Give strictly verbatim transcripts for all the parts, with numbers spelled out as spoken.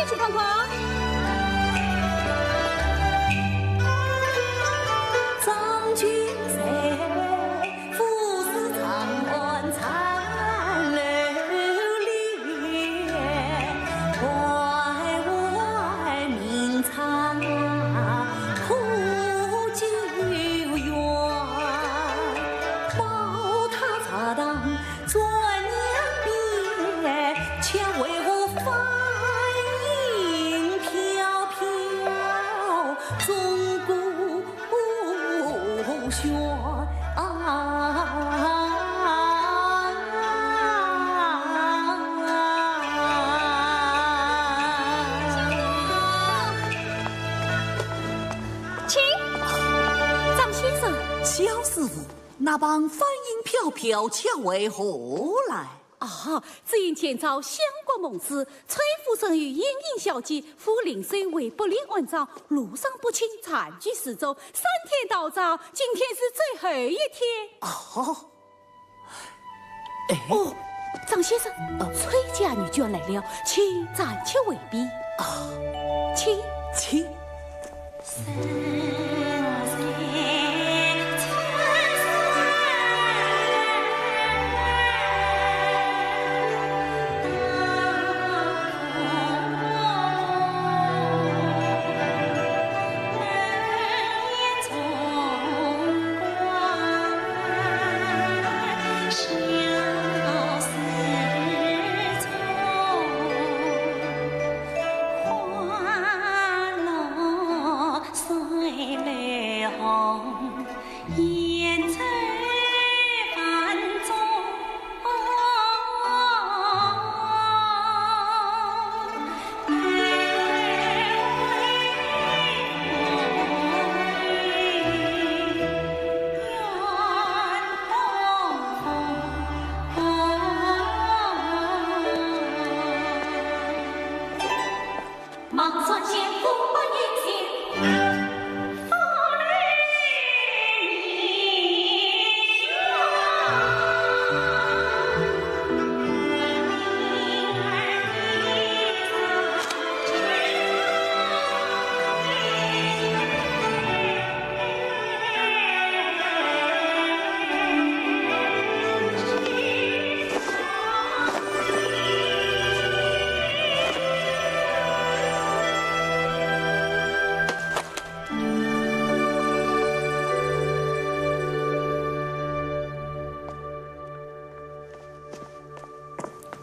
去看看。张君瑞，富士长安残留恋，怀怀明窗苦旧园。宝塔茶堂 转眼变，却为何芳影飘飘，钟鼓喧。请，张先生。萧师傅，那旁芳影飘飘，却为何来？ 啊，只因前朝相国盟誓，崔府曾与莺莺小姐赴灵山为百灵安葬，路上不轻，残疾失踪，三天逃早，今天是最后一天。哦，哎，哦，张先生，呃，崔家女眷来了，请暂且回避。啊，请。请。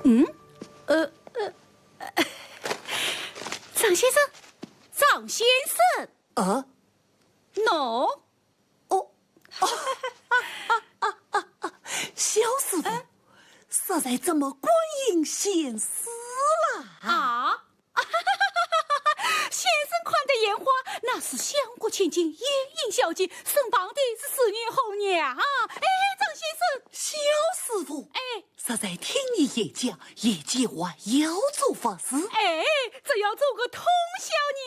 嗯？呃，呃，张先生，张先生。啊？喏。哦，啊，啊，啊，啊，啊，萧师傅，哎。实在这么光阴现世啦？啊？ 先生看得眼花，那是相国千金莺莺小姐，身旁的是十年红娘啊！哎，张先生。萧师傅，哎。实在听你一讲，眼前还有座佛寺。哎，这要做个通宵呢。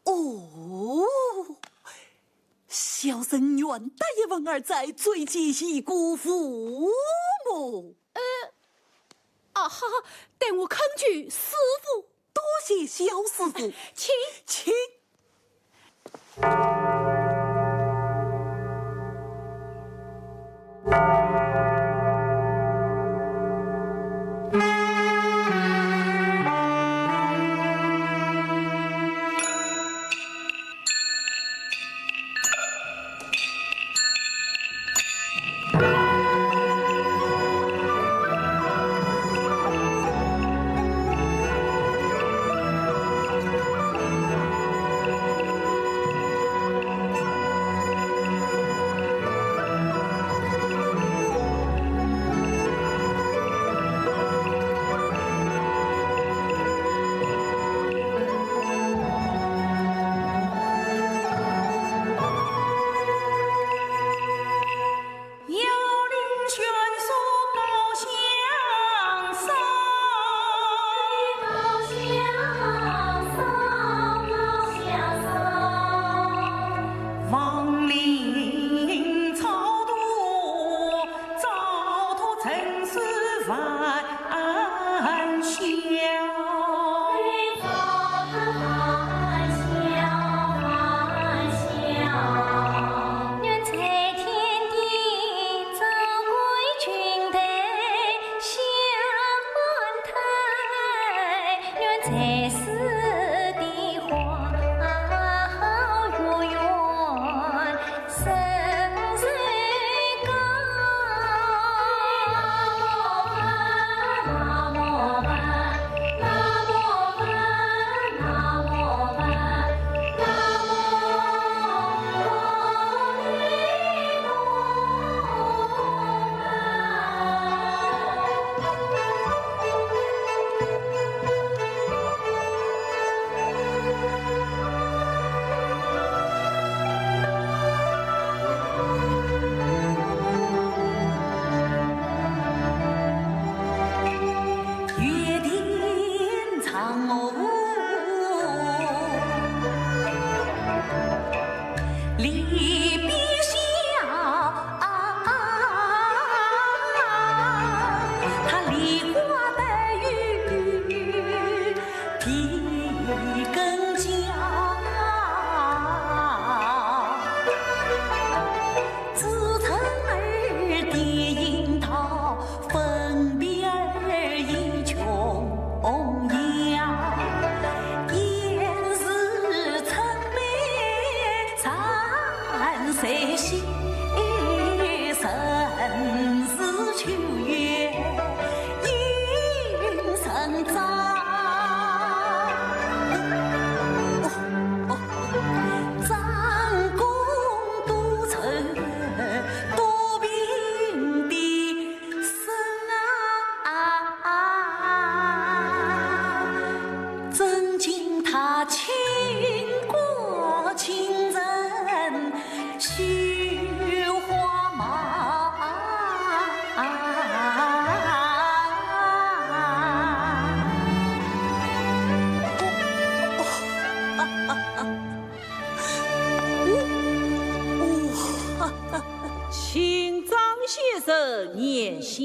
哦，小生愿搭一问二哉，追记一个父母。呃，啊，哈哈，待我恳求师傅。 多谢萧师傅。请。请。念香。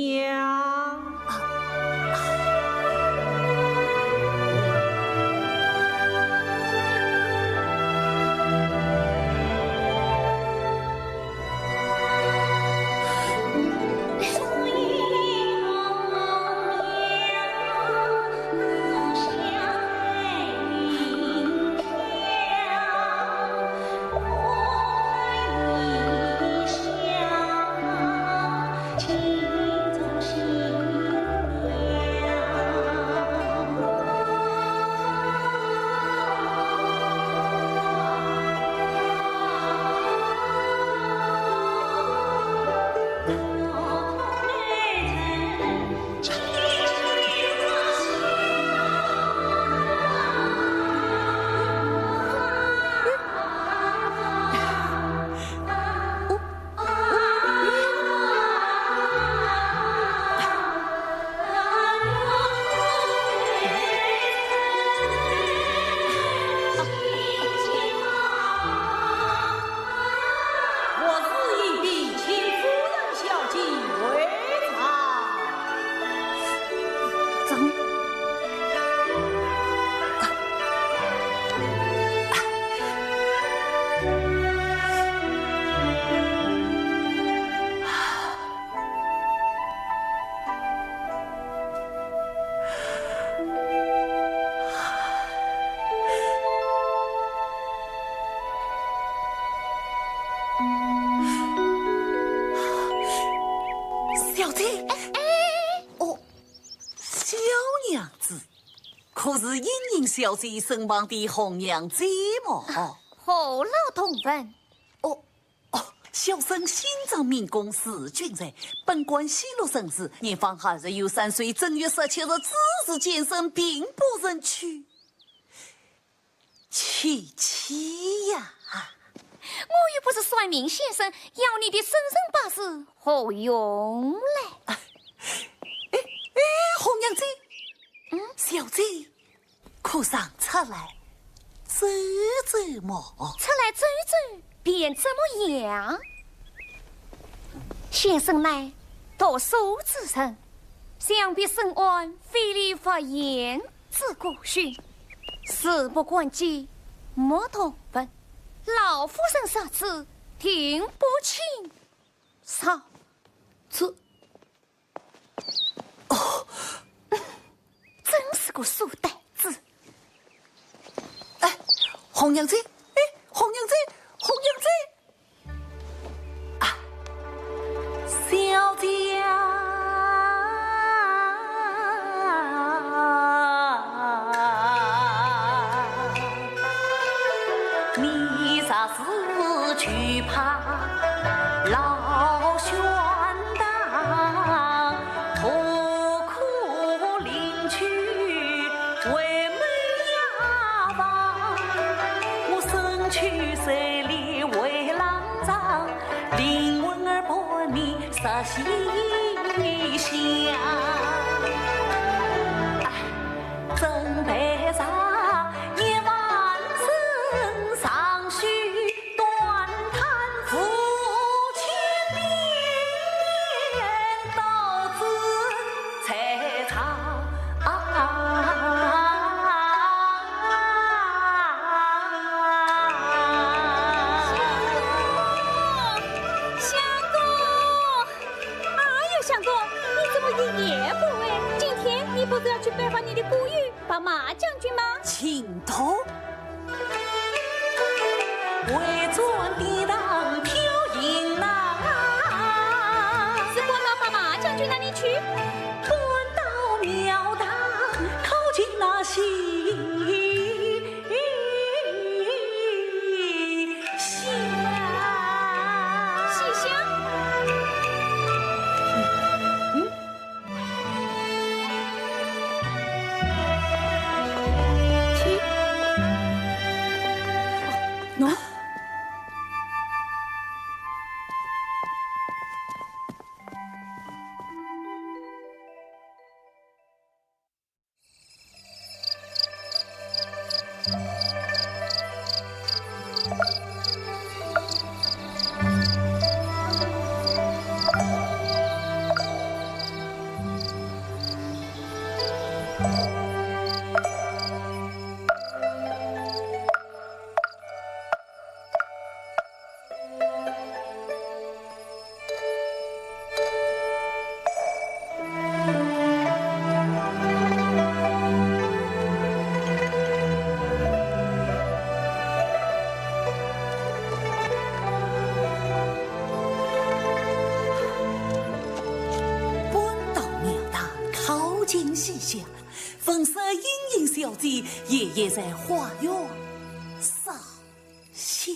我是一并请夫人小姐回朝。张。小姐，哎，哎，哦，小娘子，可是莺莺小姐身旁的红娘姐么？何劳动问？哦， 哦，小生姓张名珙字君瑞，本贯西洛人氏，年方二十有三岁，正月十七日子时建生，并不曾娶，娶妻呀。我又不是算命先生，要你的生辰八字何用嘞？哎，哎，红娘姐，嗯？小姐， 可常出来走走么？出来走走，便怎么样？先生乃读书之人，想必深谙飞离法眼之古训，事不关己，莫多问。老夫人识字，定不轻。上。这 哦，真是个书呆子。哎，红娘姐，哎，红娘姐，红娘姐。啊，小姐啊，你若是惧怕老玄 何苦临去为美雅房？我身去水里为郎丈，灵魂儿伴你十里香。哎，怎奈上一万人上许 短叹夫妻面，到此才唱。相公，相公，哎呦，相公，你怎么一言不为？今天你不是要去拜访你的故友 白马将军吗？请读。为转殿堂挑行囊，是赶到白马将军那里去？赶到庙堂靠近那西厢。西厢？嗯，嗯。 去。喏。搬到庙堂，考尽西厢，闻说莺莺小姐夜夜在花园烧香。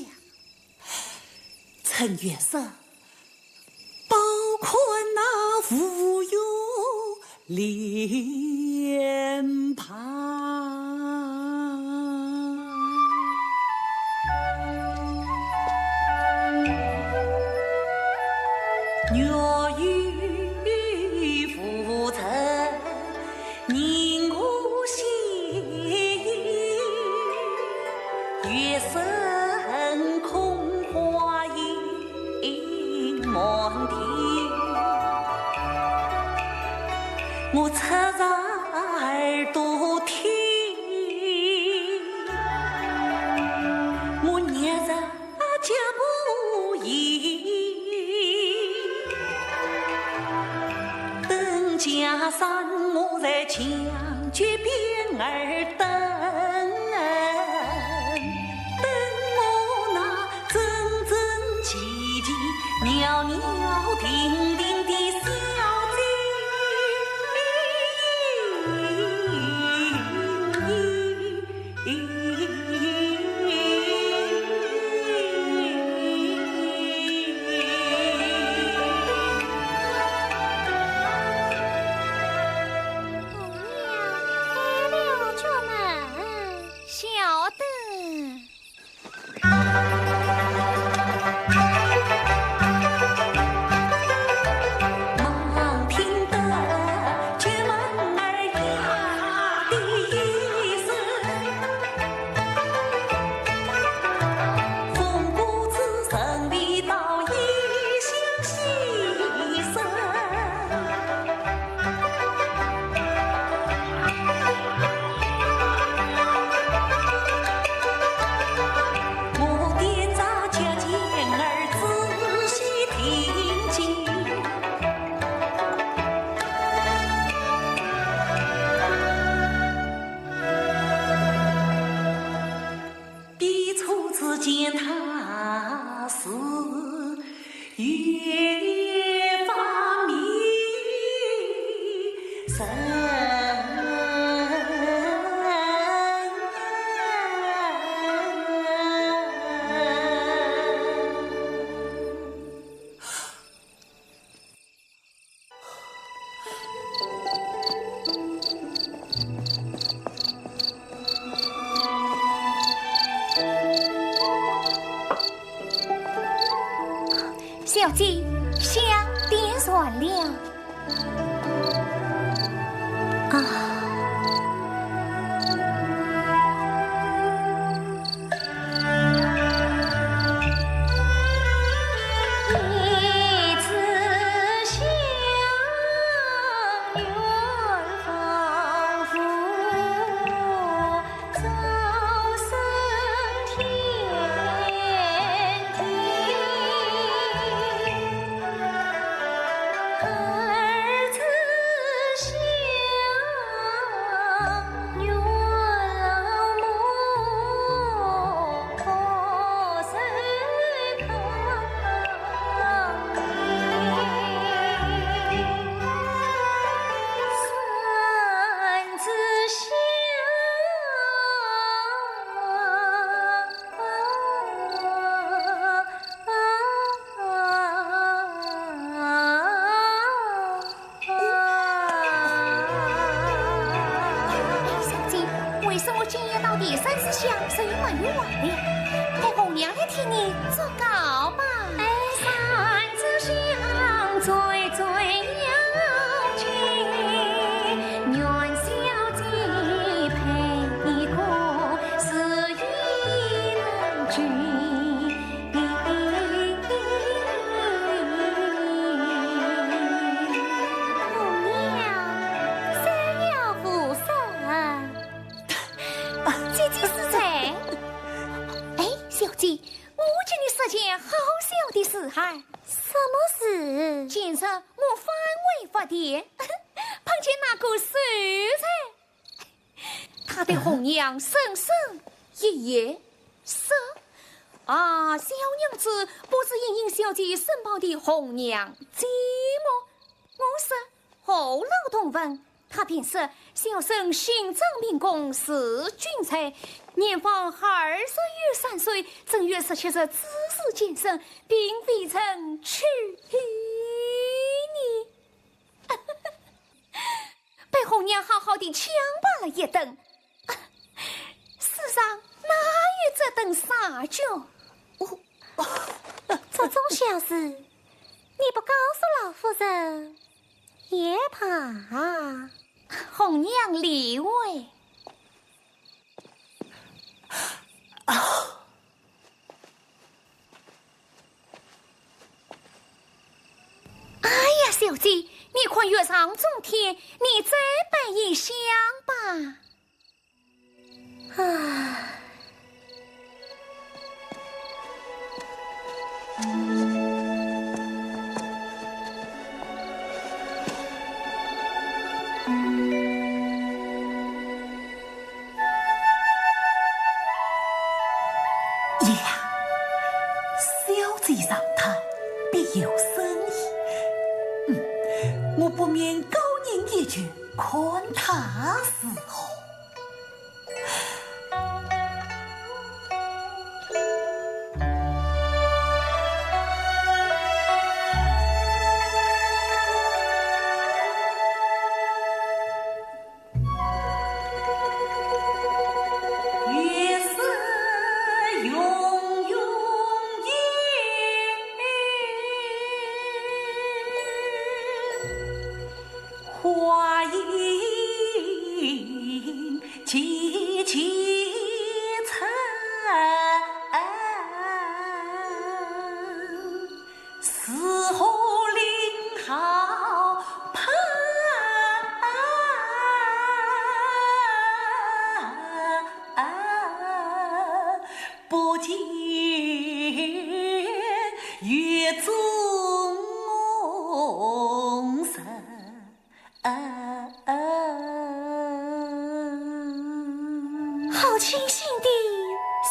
陈元说：包括那无忧莲蓬。月有浮沉 人无心，月色空花影满天。我侧侧耳朵听，我蹑着 脚步移。等江山我在墙角边儿等，等我那整整齐齐、袅袅婷婷的小姐。 红娘，开了角门，小的。 彼初次见她时，越发迷人。小姐，香点燃了。啊。小姐，为什么今夜到底三炷香谁没有完了？待红娘来替你祝告吧。哎，三炷香最最要紧，愿小姐配个如意郎君。红娘，三炷香杯发甜，碰见那个秀才。他对红娘深深一揖，说：“啊，小娘子不是莺莺小姐申报的红娘姐么？”我说：“何劳动问？”他便说：“小生姓张名珙，字君才，年方二十有三岁，正月十七日子时建生，并未曾娶你。”被红娘好好地抢白了一顿。世上哪有这等傻角？这种小事，你不告诉老夫人也罢。红娘理会。哎呀，小姐，你看月上中天，你再拜一香吧。唉。呀，小姐上堂必有深意。嗯，我不免高吟一曲，看她如何。好清新的诗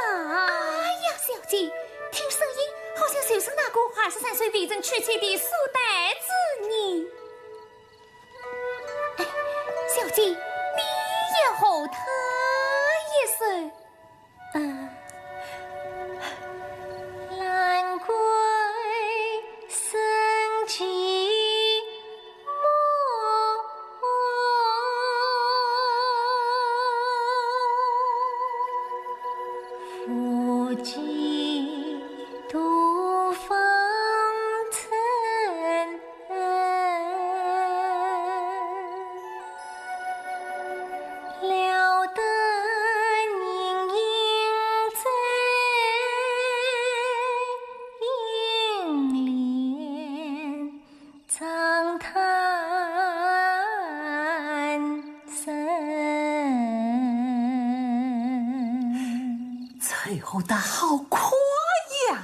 啊！哎呀，小姐，听声音好像就是那个二十三岁未曾娶妻的书呆子呢。哎，小姐，你也和他一首。 凑合得好快呀！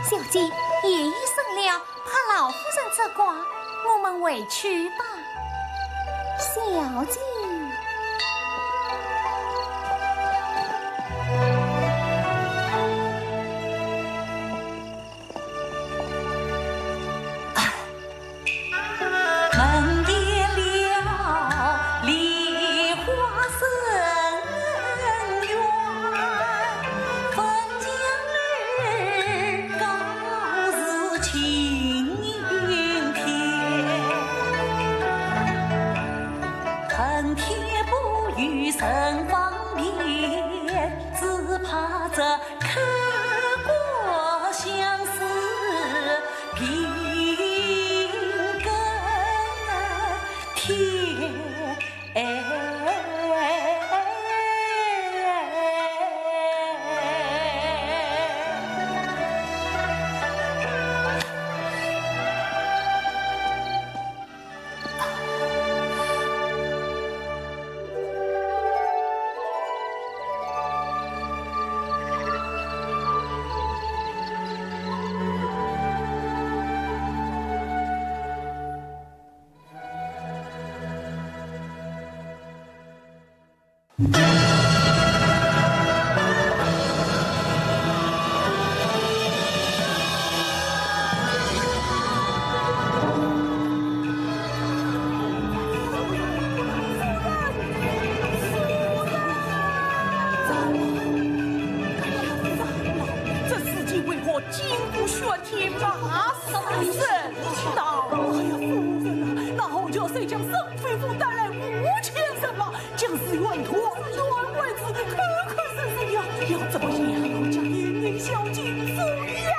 小姐，夜已深了，怕老夫人责怪，我们回去吧。小姐。人方便，只怕这口角相思并根天。这事情为何经不宣天，马上人道？哎呀，夫人啊，那后叫谁将沈飞虎带来五千人马，将士员佐，员外之口口声声要，要怎么样？叫莺莺小姐收押。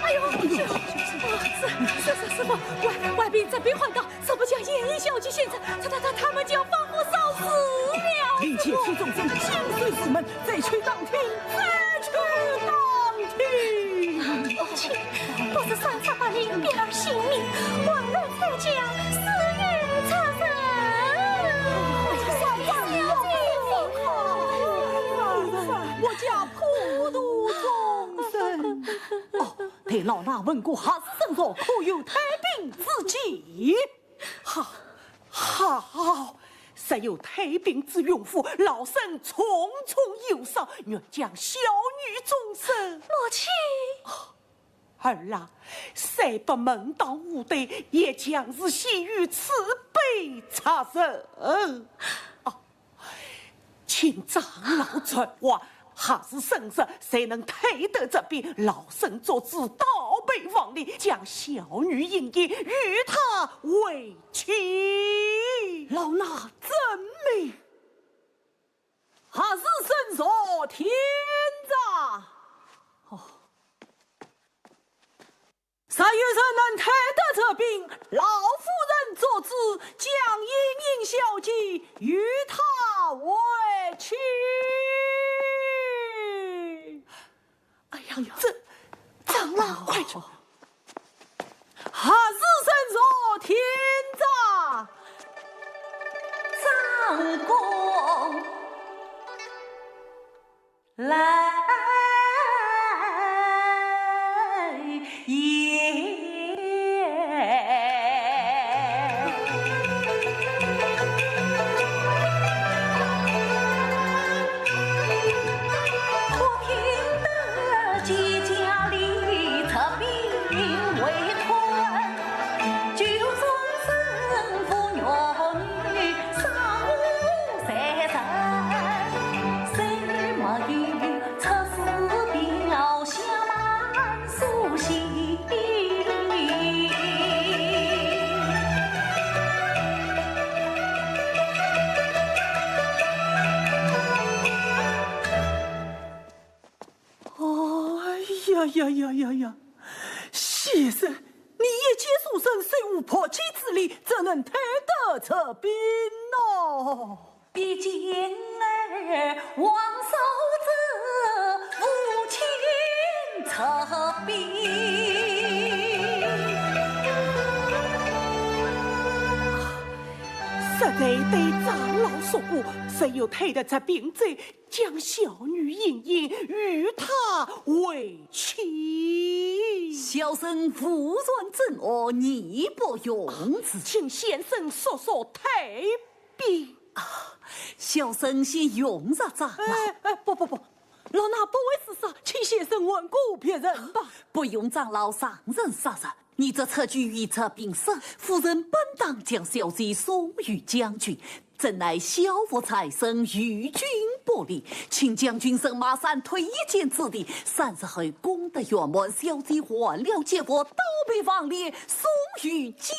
哎呦，师，师，师，师傅，外，外边贼兵环道，若不将莺莺小姐献上，他，他，他，他们就要放火烧寺了。命其余众僧紧随寺门，再去打听，再去打听。母亲，不是三十八令变儿性命，还来才将死人出城。哎呀，小姐，我家普度众生。哦， 待老衲问过合寺僧上可有退兵之计。好，好，若有退兵之用处，老僧重重有赏，愿将小女终身。母亲。儿啊，虽不门当户对，也将是死于此辈贼人。哦， 请长老传话，合寺僧上谁能退得贼兵，老僧做主倒背皇礼，将小女莺莺与他为妻。老衲遵命。合寺僧上听着。哦。 若有人能退得贼兵，老夫人做主将莺莺小姐与他为妻。哎呀，这，长老，快去！合寺僧上听着。长公。 来也。我听得几家里贼兵围困， 哎呀呀呀呀呀！先生，你一介书生，虽无破妻之力，怎能退得这兵呢？ 实在对长老说过，谁有退得这兵者，将小女莺莺与他为妻。小生无权镇恶，义不容辞。请先生速速退兵。啊，小生先用着长老。哎，哎，不，不，不，老衲不会自杀，请先生换过别人吧。不用长老上阵杀人，你这出计与这兵生，夫人本当将小姐送与将军，怎奈小妇在身，与军不利，请将军人马闪退一箭之地，三日后功德圆满，小姐还了这副刀背王脸，送与将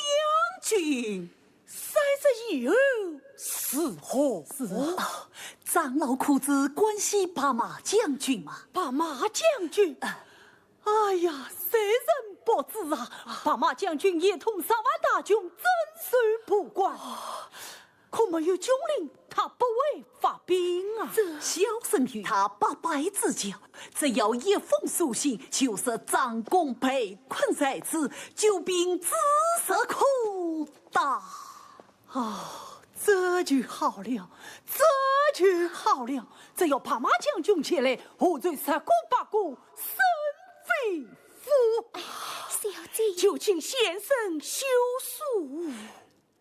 军。 三日以后如何？是啊，长老可知关西白马将军吗？白马将军？啊。哎呀，谁人不知啊！白马将军一统十万大军，镇守蒲关，可没有军令，他不会发兵啊。这小生与他八拜之交，只要一封书信，就说张公被困在此，救兵指日可 到。哦，这就好了，这就好了。只要白马将军前来，何愁十个八个沈飞虎？哎，小姐。就请先生修书。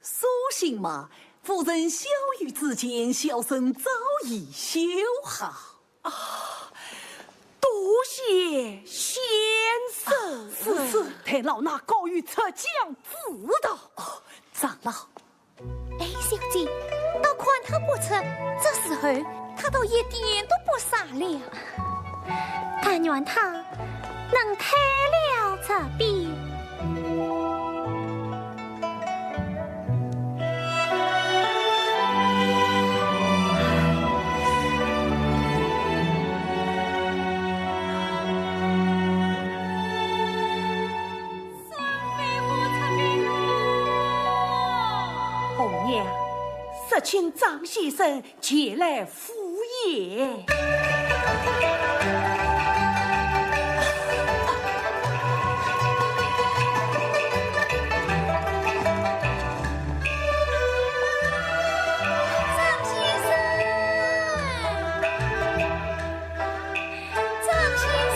书信嘛，夫人晓谕之前，小生早已修好。 啊，多谢先生。是，是，待老衲告辞，出将辞道。哦，长老。哎，小姐，倒看他不出，这时候他倒一点都不傻了。但愿他能退了这兵。 红娘，说请张先生前来 赴宴。张先生，张先生。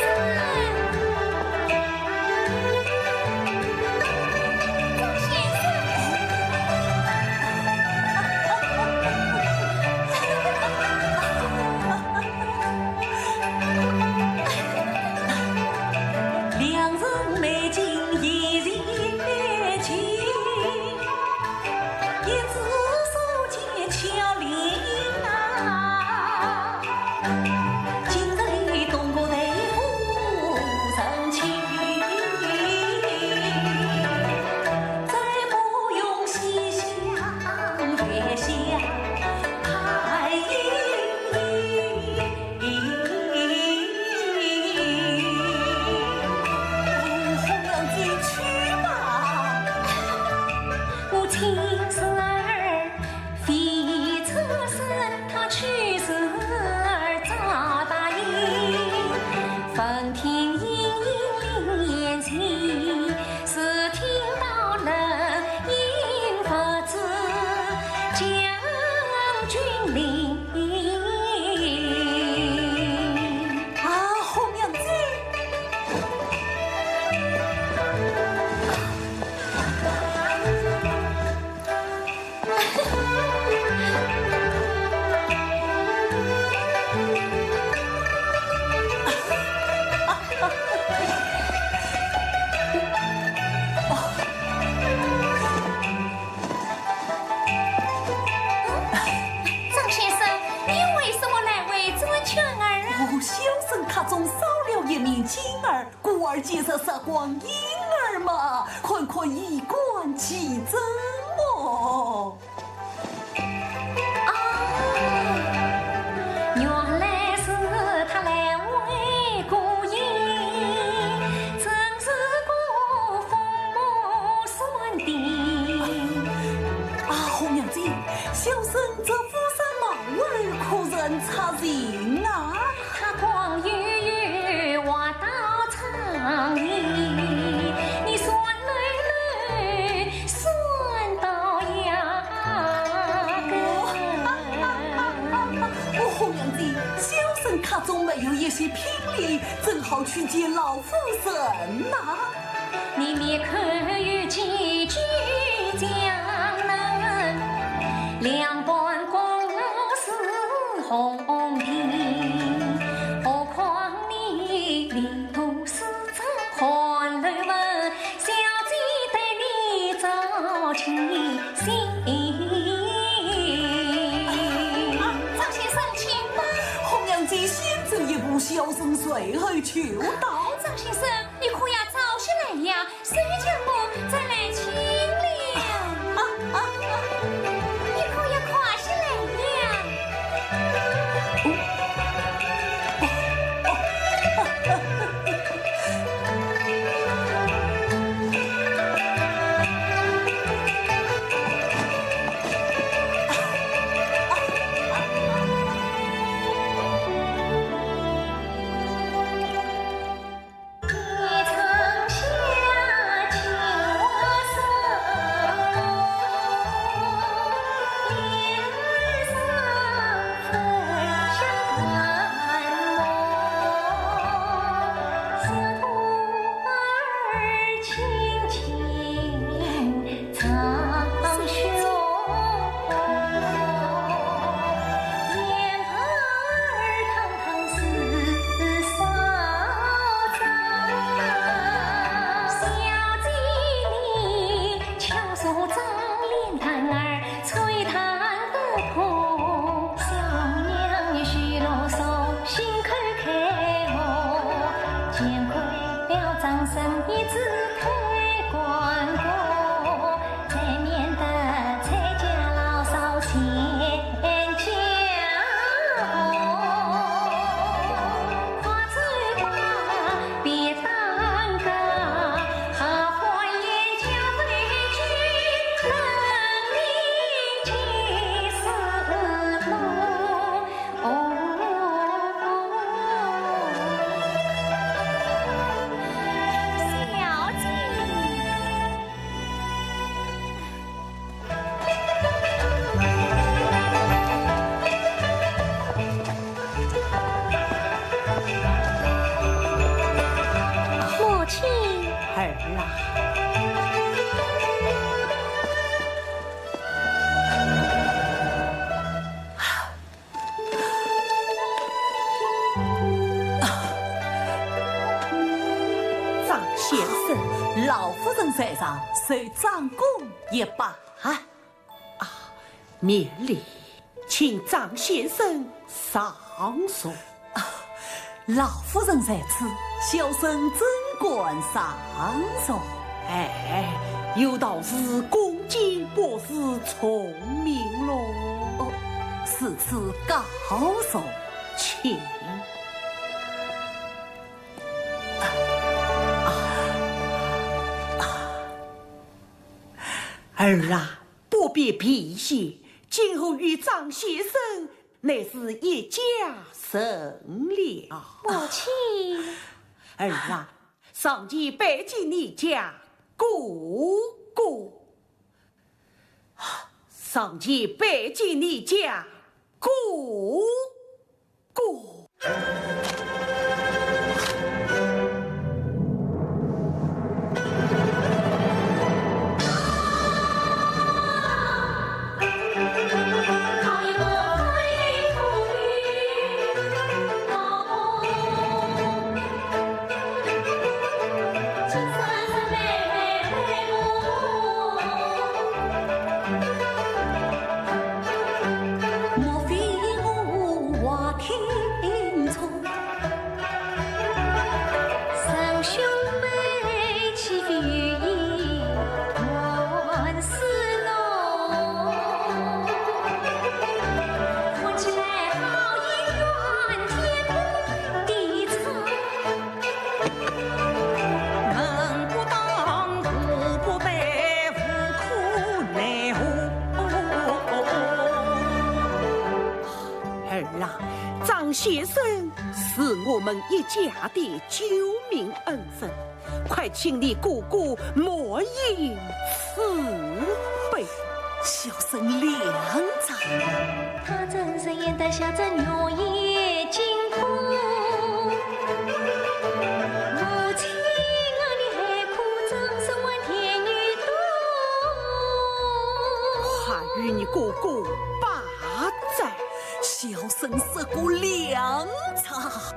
啊，红娘子。 张先生，你为什么来回转圈儿啊？哦，小生客中少了一面镜儿，故而见着时光莺儿嘛，看看衣冠齐整么。啊，原来是他来回顾莺，真是顾去见老夫人呐。你面孔有几句讲呢？两半公事红红的，何况你里肚是真寒冷问，小姐对你早起心。啊，张先生，请吧。红娘姐先走一步，小生随后就到。张先生，你可要早些来呀，谁叫我再来请了？啊，啊，啊。你可要快些来呀。母亲。儿啊。 张先生。老夫人在上，受长恭一拜。啊，免礼，请张先生上座。啊，老夫人在此，小生怎敢上座？哎，有道是恭敬不如从命咯。哦，如此告坐。 请。啊，啊，啊。儿啊，不必避嫌，今后与张先生乃是一家人了。母亲。儿啊，上前拜见你家哥哥。 上前拜见你家哥哥。儿啊，张先生是我们一家的救命恩人，快请你哥哥莫因此悲。小生领旨。 他真是演得笑着月夜惊风。你哥哥罢哉。小生说过两次。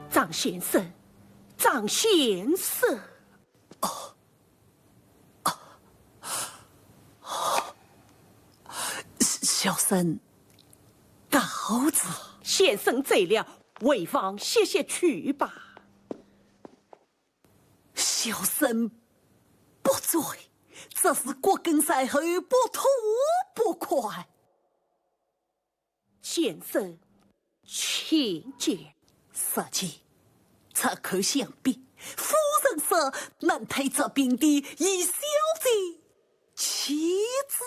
张先生，张先生。哦，哦，小生告辞。先生走了，回房歇歇去吧。小生不追，只是骨根在后，不吐不快。 先生，请讲。实情，此刻想必，夫人是难推这病的与小姐妻子。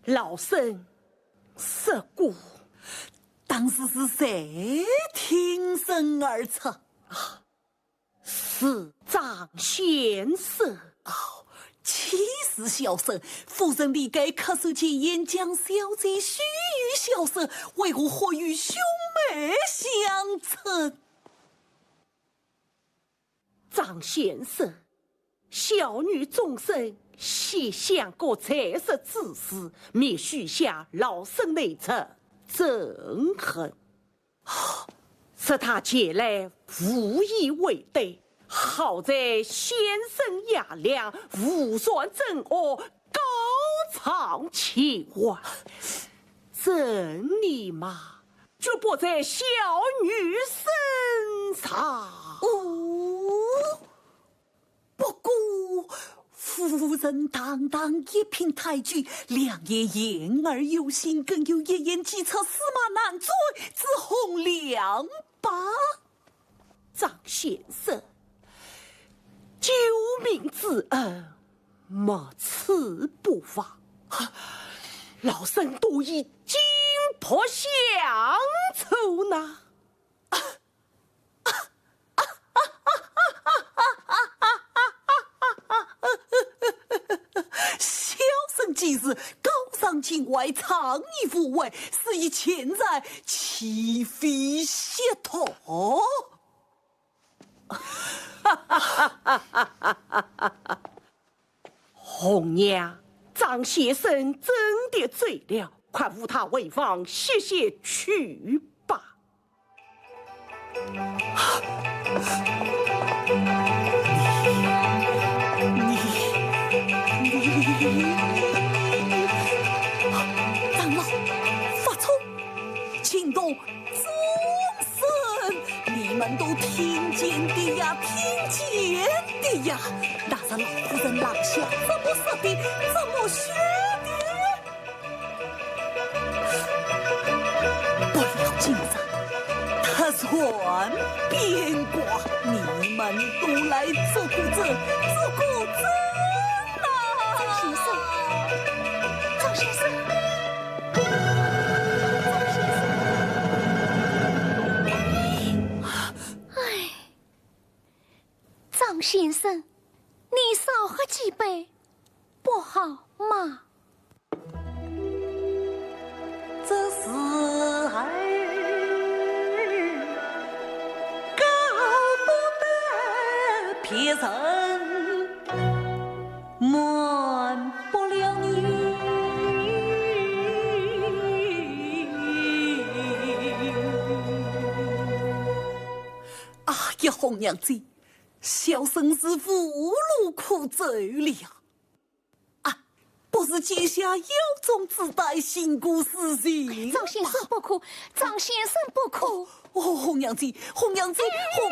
老身说过。当时是谁挺身而出？ 是张先生。哦，岂是小生，夫人理该恪守前言，将小姐许与小生，为何或与兄妹相称？张先生，小女终身系相国在室之事，未许下老身内侄憎恨。 说他前来无以为对，好在先生雅量，无算真恶，告状请还。这你嘛，就不在小女身上。哦， 不过，夫人堂堂一品太君，两言言而有信，更有一言既出，驷马难追之风凉吧。张先生，救命之恩，没齿不忘。老身多以金帛相酬呐。 小生既是高尚情怀，仗义无畏，是以钱财岂非虚托？红娘，张先生真的醉了，快扶他回房歇歇去吧。 长老，发冲！惊动众僧，你们都听见的呀，听见的呀！那日老夫人廊下怎么说的，怎么说的？ 不要紧张，他若官边寡，你们都来做个证，做个证啊！张先生，张先生，张先生，哎，张先生，你少喝几杯，不好吗？ 这事儿告不得别人，瞒不了你。哎呀，红娘子，小生是无路可走了。 啊，不如解下腰中之带，行个事情。张先生不可，张先生不可。哦，红娘子，红娘子，红……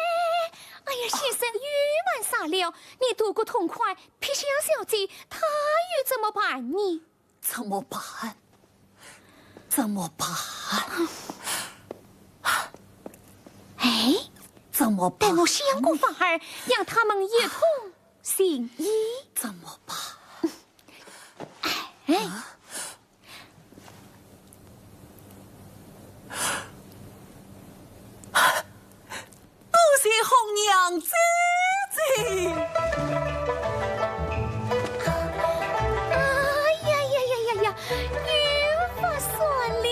哎呀，先生，又瞒啥了？你图个痛快，撇下小姐，她又怎么办呢？怎么办？怎么办？哎，怎么办？待我想个法儿，让他们一同 行医。怎么办？哎，多谢红娘姐姐。哎呀呀呀呀呀，又发酸了。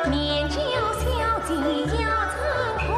面叫小姐要成功。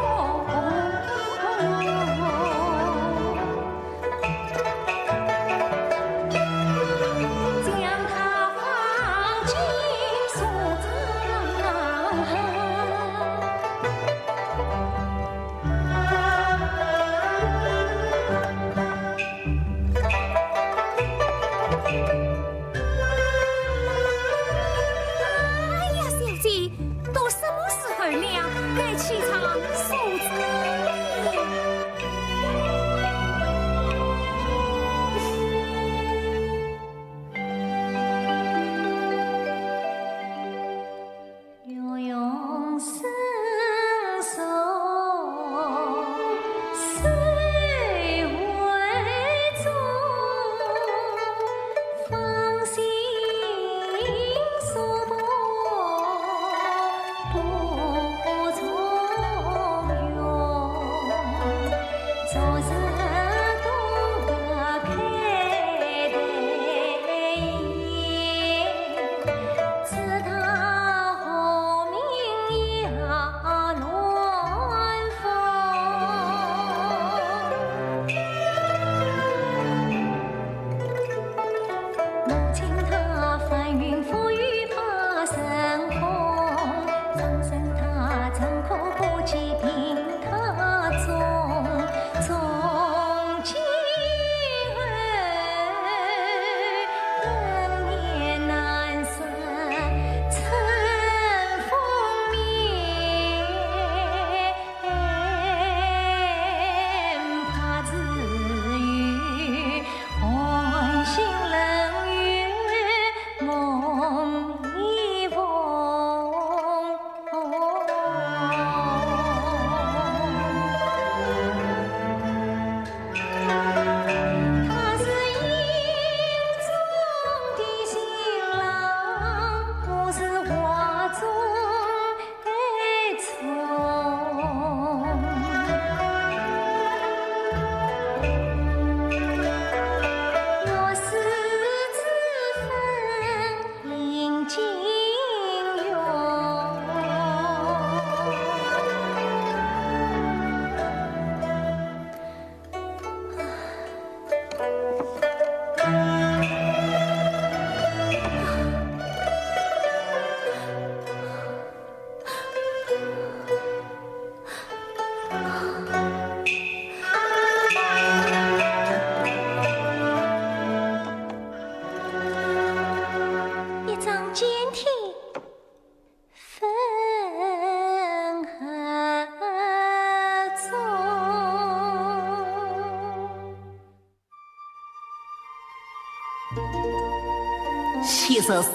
这司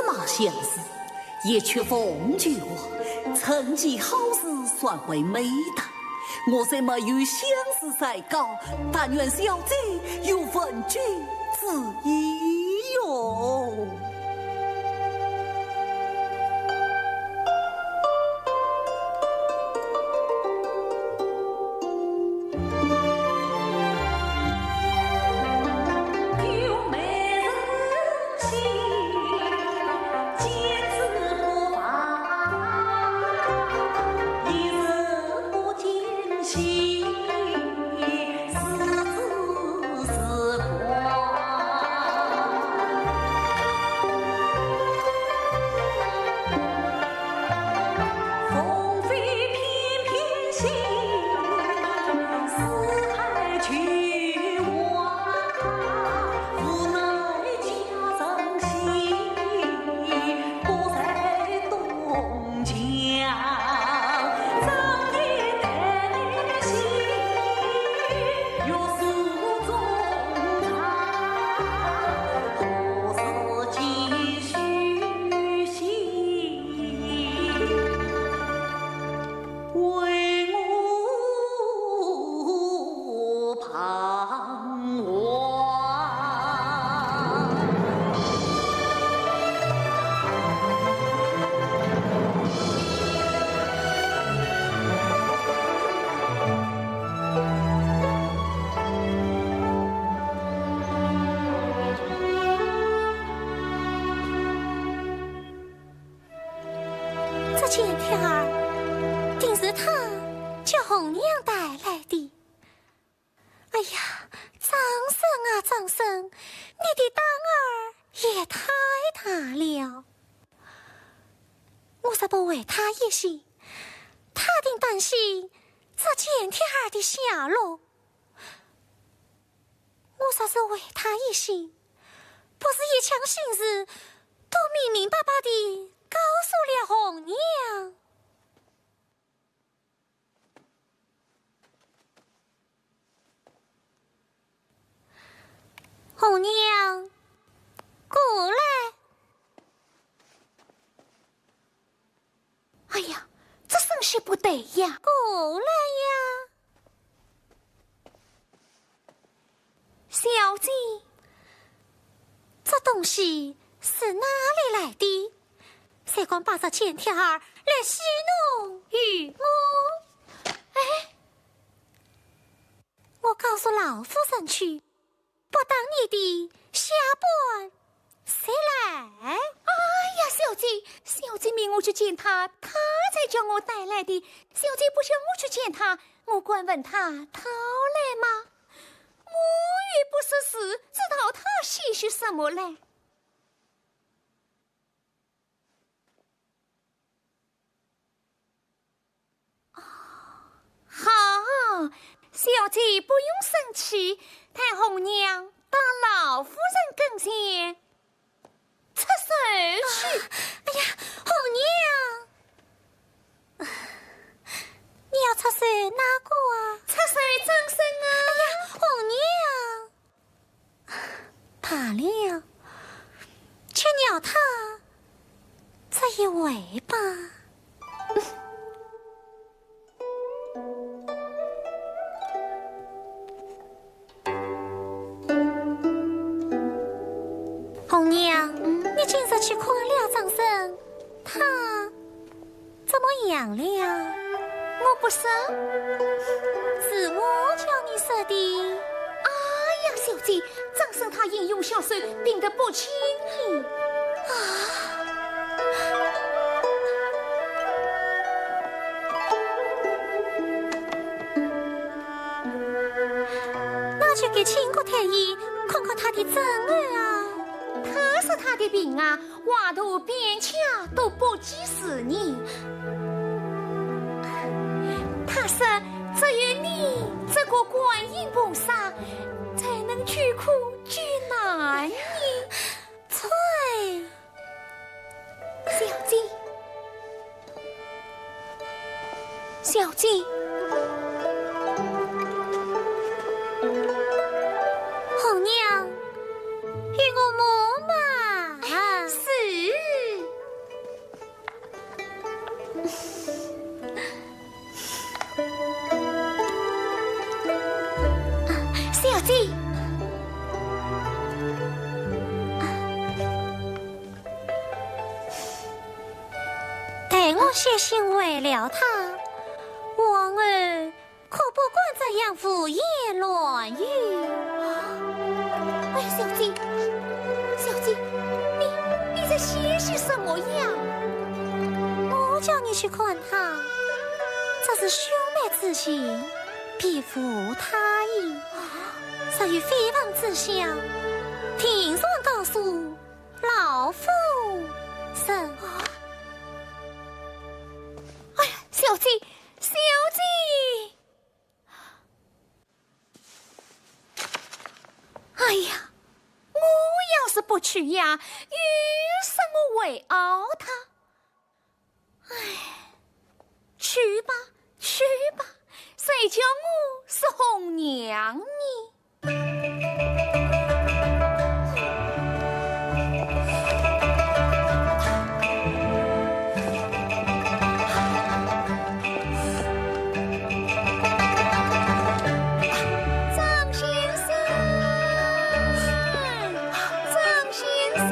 马相如，一曲凤求凰，成其好事，算为美谈。我虽没有相如才高，但愿小姐有闻君之意哟。这笺帖儿，定是他叫红娘带来的。哎呀，张生啊，张生，你的胆儿也太大了。我若不为他一心，他定担心这笺帖儿的下落。我若是为他一心，不是一腔心事都明明白白地告诉了红娘？ 红娘，过来。哎呀，这声势不对呀！过来呀！小姐，这东西是哪里来的？谁敢把这笺帖儿来戏弄于我？哎， 我告诉老夫人去，不打你的下半谁来？哎呀，小姐，小姐命我去见他，他才叫我带来的。小姐不叫我去见他，我敢问他讨来吗？我又不识字，知道他些许什么来？ 好，小姐不用生气，待红娘到老夫人跟前出首去。哎呀，红娘，你要出首哪个啊？出首张生啊。哎呀，红娘。 罢了，就饶他这一回吧。红娘，嗯？你今日去看了张生，他 怎么样了？我不说。是我叫你说的。哎呀，小姐，张生他英勇下手，病得不轻哩。啊，那就给请个太医，看看他的症候啊。他说他的病啊， 外头边家都不及时呢。他说，只有你这个观音菩萨，才能救苦救难呢。啐！小姐， 小姐。红娘，与我慢慢。哎，是小姐，待我写信回了他，王后可不敢这样胡言乱语。哎呀，小姐，小姐，你，你在写些什么呀？我叫你去看他，这是兄妹之情，别无他意。若有非分之想，定然告诉老夫人。哎呀，小姐，小姐！ 哎呀，我要是不去呀，又说我会熬他。唉，去吧，去吧，谁叫我是红娘呢？ 张先生，张先生。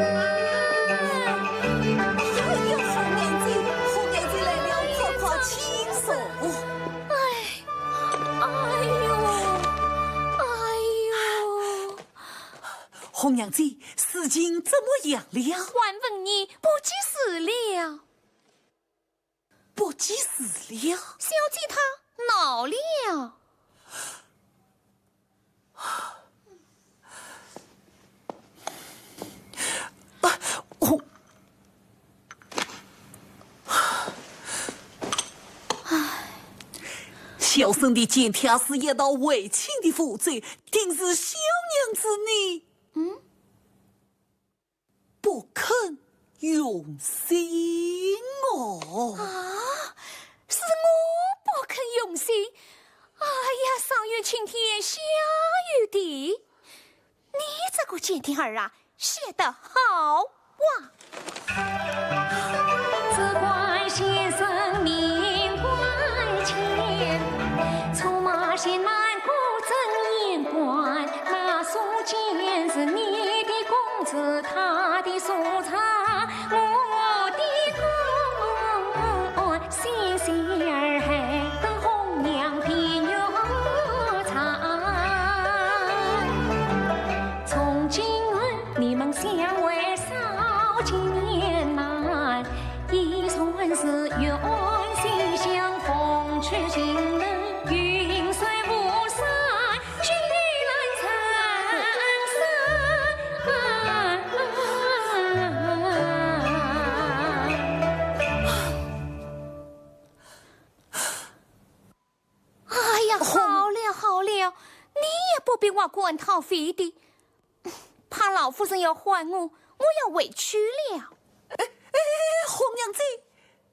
哎呀，红娘姐，红娘姐来了，快快请坐。哎，哎呦，哎呦。红娘姐，事情怎么样了？还问你，不济事了。 不济事了？小姐她恼了。啊，哦。唉，小生的简帖是一道回亲的符咒，定是小娘子你，嗯？ 不肯用心哦。啊，是我不肯用心？哎呀，上有青天，下有地，你这个简帖儿啊，写得好啊！ 只怪先生命关天，策马行南顾正言关，那所见是你的公子，他的所差我的官，先贤儿孩等红娘的乐场。从今后你们相会少见面难。 已算是愿心相逢，去情人云水巫山，聚难成山。哎呀，好了好了，你也不必挖官讨匪的，怕老夫人要唤我，我要回去了。哎，哎，哎，红娘姐，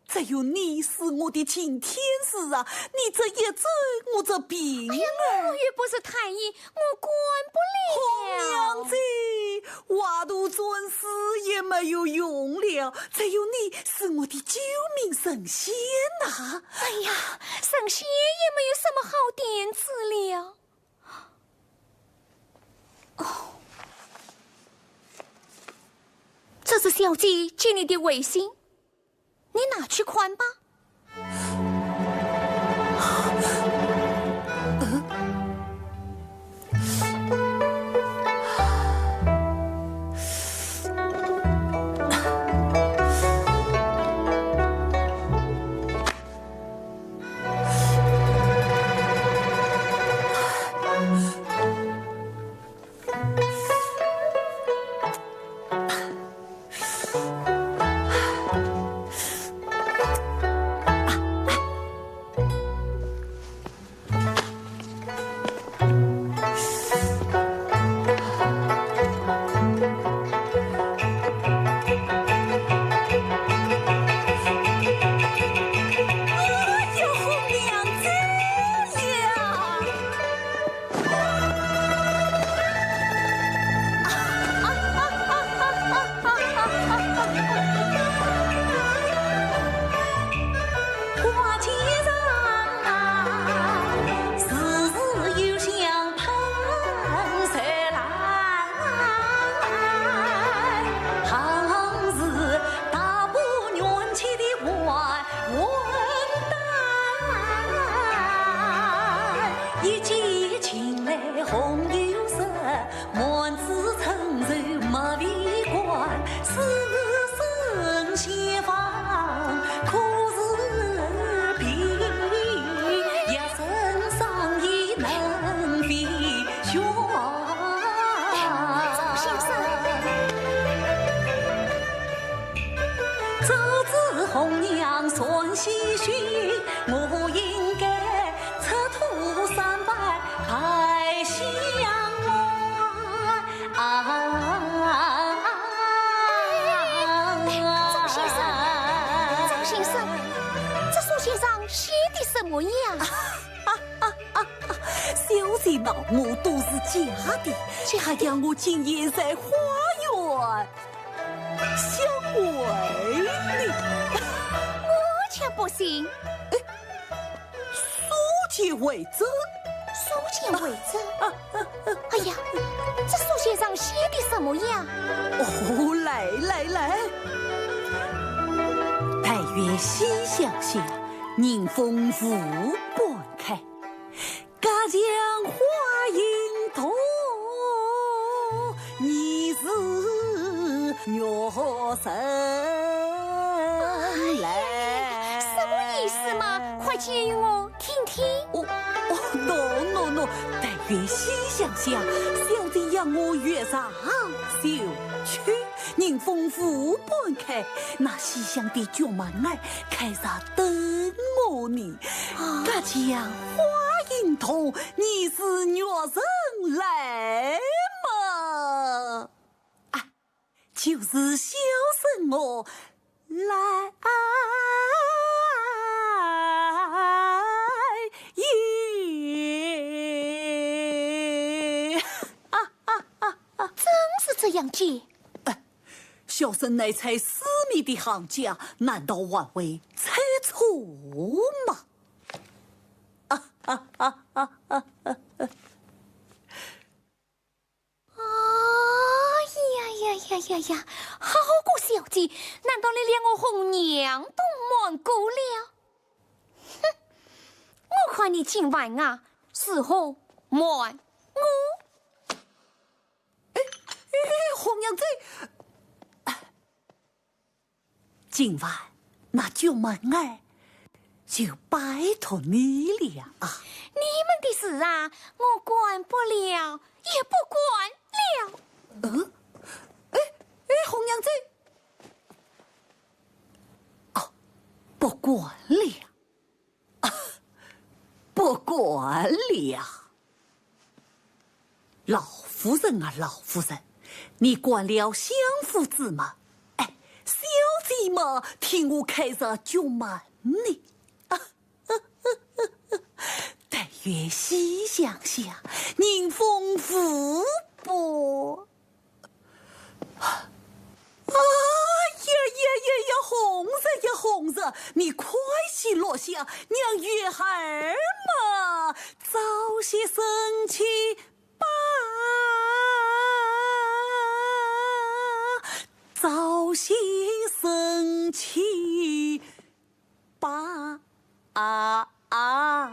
只有你是我的晴天使啊，你这一走，我这病……哎呀，我又不是太医，我管不了。红娘姐，话多转世也没有用了，只有你是我的救命神仙呐。哎呀，神仙也没有什么好点子了。哦，这是小姐给你的回信，你拿去看吧。喜讯，我应该赤兔三拜太香啊！啊！哎，哎，张先生，张先生，这书信上写的什么呀？小姐闹我都是假的，她要我今夜在花园 相会呢。我却不信。哎，书接为证。书接为证？哎呀，这书信上写的什么呀？哦，来来来，但愿西厢下，人逢无半开。 隔墙花影动，疑是玉人来。什么意思嘛？快解与我听听。哦，哦，喏，喏，喏，但愿西厢下，小姐要我月上休去，人逢无半开，那西厢的角门儿开着等我呢。 隔墙花影动，疑是玉人来嘛。啊，就是小生我来也。啊，啊，啊，啊。真是这样的？哎，小生乃猜诗谜的行家，难道还会猜错吗？ 哎呀呀呀呀呀！好个小姐，难道你连我红娘都瞒过了？哼，我看你今晚啊，如何瞒我？哎，哎，红娘子， 今晚那角门儿就拜托你了啊。你们的事啊，我管不了，也不管了。嗯？哎，哎，红娘子。哦，不管了。 啊，不管了。老夫人啊，老夫人，你管了相府之吗？哎，小姐嘛，替我开着角门呢。啊，但愿西厢下，人逢无半 哎呀呀呀呀，红人呀，红人，你快些落下，让月儿嘛早些升起吧，早些升起吧。 啊啊！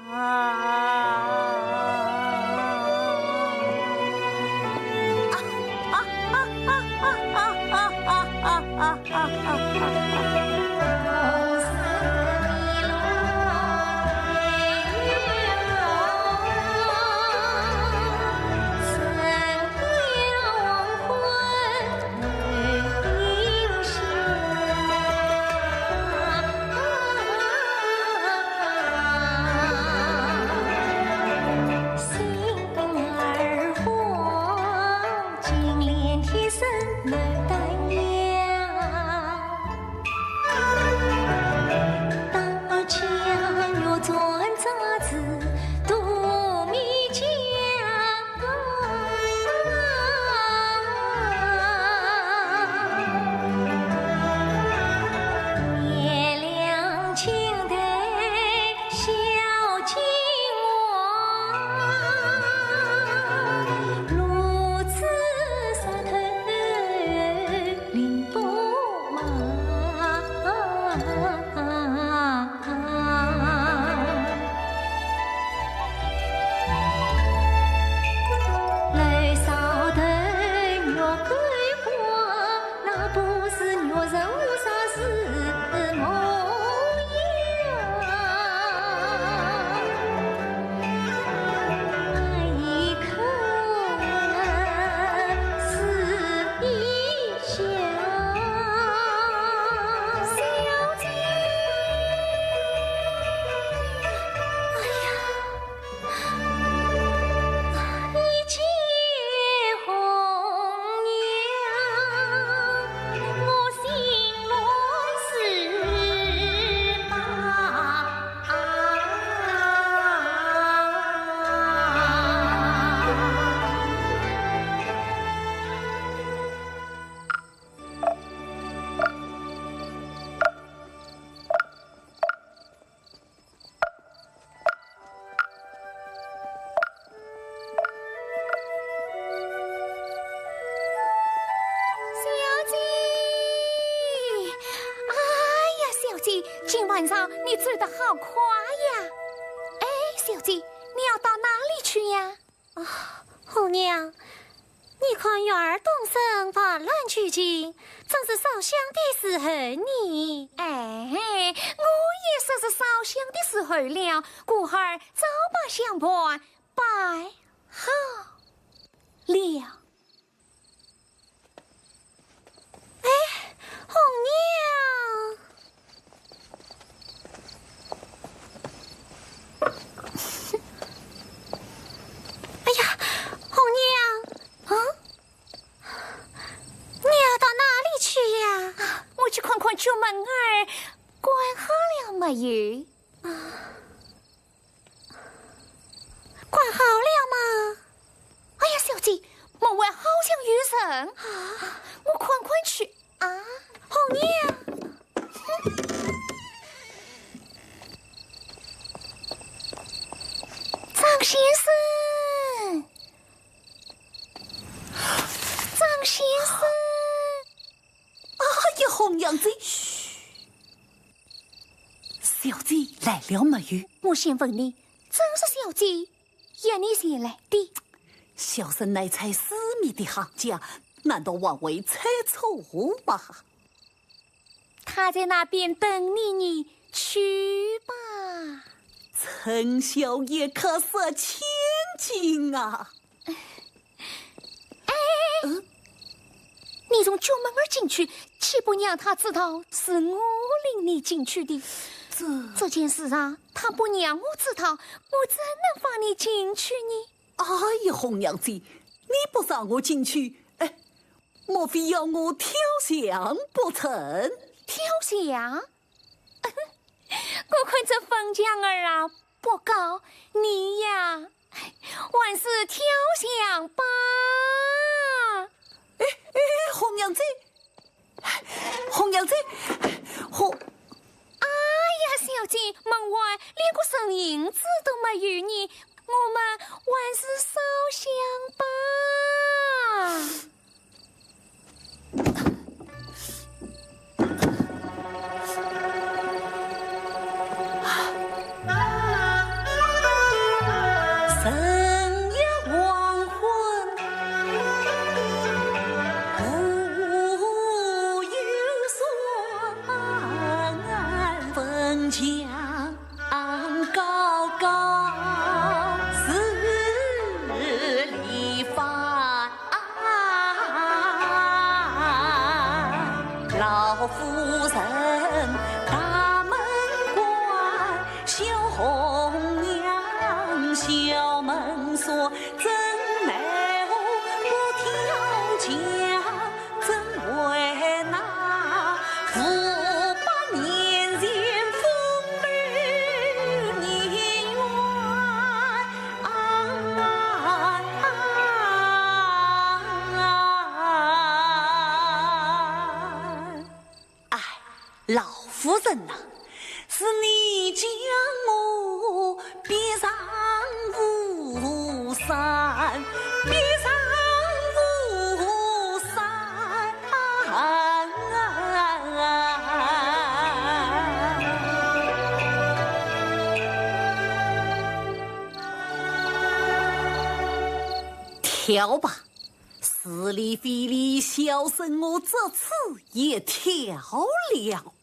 今晚上你走得好快呀！哎，小姐，你要到哪里去呀？啊，红娘，你看月儿东升，万籁俱静，正是烧香的时候呢。哎，我也说是烧香的时候了，故而早把香盘摆好了。 哎，红娘。哎呀，红娘。啊？你要到哪里去呀？啊，我去看看角门儿，关好了没有？啊。 关好了吗？哎呀，小姐，门外好像有人。啊，我看看去。啊，红娘。张先生，张先生。哎呀，红娘子，嘘。 小姐来了没有？我先问你，真是小姐约你前来的？小生乃猜市面的行家，难道还会猜错吗？她在那边等你，你去吧。陈小姐可是千金啊！ 哎，嗯？你从角门儿进去，岂不让她知道是我领你进去的？这……这件事啊，她不让我知道，我怎能放你进去呢？哎呀，红娘子，你不让我进去，哎，莫非要我跳墙不成？跳墙？ 我看这粉墙儿啊，不高，你呀，还是跳墙吧。哎，哎，红娘子，红娘子，红……哎呀，小姐，门外连个人影子都没有呢，我们还是烧香吧。 深夜黄昏，无有人问，闻香 高高是梨花。老夫人大门关，小红娘小门锁，怎奈何不跳墙？ 怎为那五百年前风流孽缘啊？哎，老夫人呐，是你将我逼上巫山，逼上巫山。 跳吧，是理非理，小生我这次也跳了。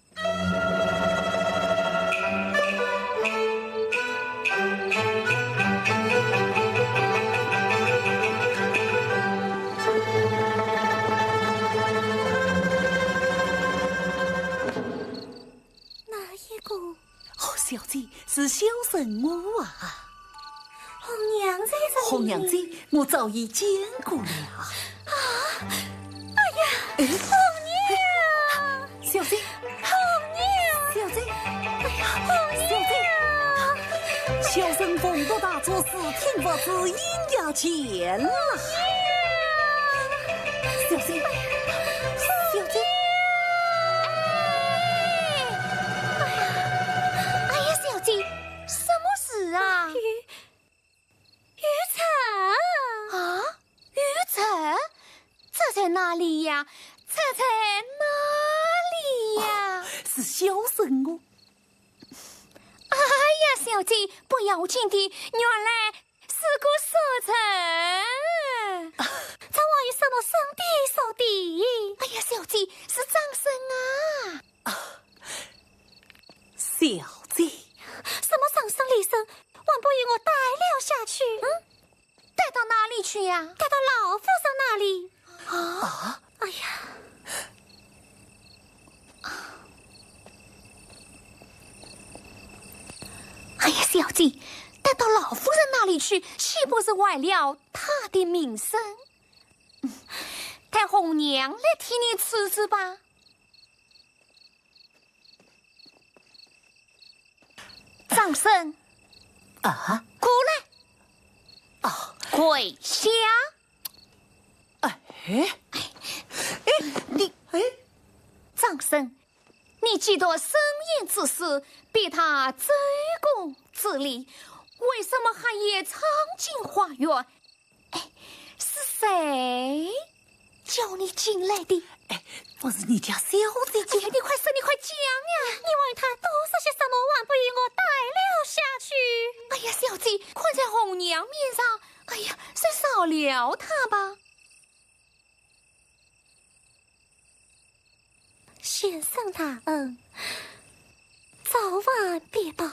哪一个？哦，小姐，是小生我啊。红娘在这里。红娘子，我早已见过了。啊！哎呀，哎，红娘！小姐，红娘！小姐，哎呀，红娘！小姐，小生奉读大作，视听佛旨，应该见了。小姐，小姐。哎，哎呀，小姐，什么事啊？ 玉钗？啊，玉钗？这在哪里呀？这在哪里呀？哦，是小生我。小姐，不要紧的，原来是个熟人。这还有什么生的熟的？哎呀，小姐，是张生啊。小姐。什么张生李生，还不与我带了下去？嗯？带到哪里去呀？带到老夫人那里。啊？哎呀。 哎呀，小姐，带到老夫人那里去，岂不是坏了她的名声？嗯，待红娘来替你处置吧。张生。啊？过来。哦。跪下。哎，哎，你，哎。张生， 你既读圣贤之书，比他周公之礼，为什么还要闯进花园？哎，是谁叫你进来的？哎，不是你家小姐叫……哎呀，你快说，你快讲呀！你为他多说些什么，还不与我带了下去？哎呀，小姐，看在红娘面上，哎呀，就饶了他吧。 先生大恩，早晚必报。如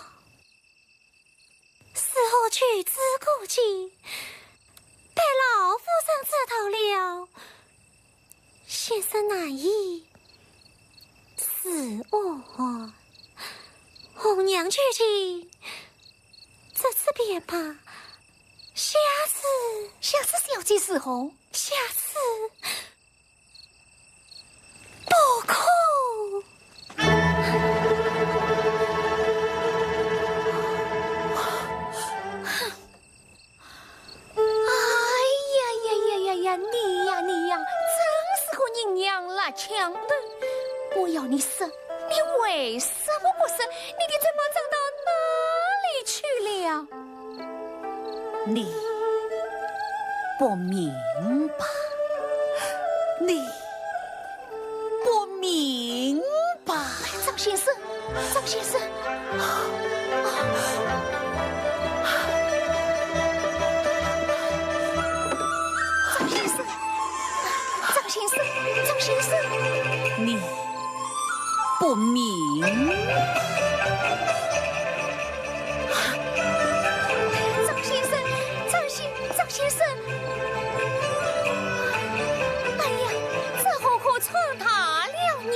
何去之过境，被老夫人知道了，先生难以自安。红娘求情，这次便罢，下次……下次小姐如何？下次 不可。哎呀呀呀呀呀，你呀你呀，真是个人仰辣枪头！我要你说，你为什么不说？你的尊宝藏到哪里去了？ 你不明白，你不明白。张先生，张先生，张先生，张先生，张先生。你 不明。张先生，张先，张先生。哎呀，这可可闯大了呢。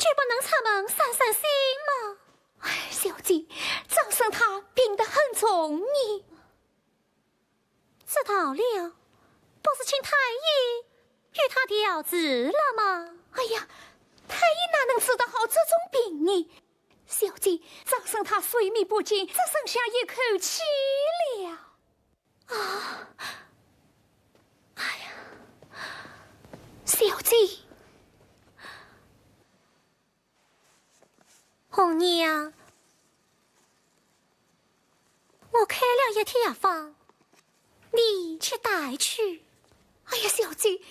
也不能出门散散心嘛。哎，小姐，张生他病得很重呢。知道了，不是请太医与他调治了吗？哎呀，太医哪能治得好这种病呢？小姐，张生他睡眠不进，只剩下一口气了。 啊，哎呀，小姐，红娘，我开了一帖药方，你去带去。哎呀，小姐，你又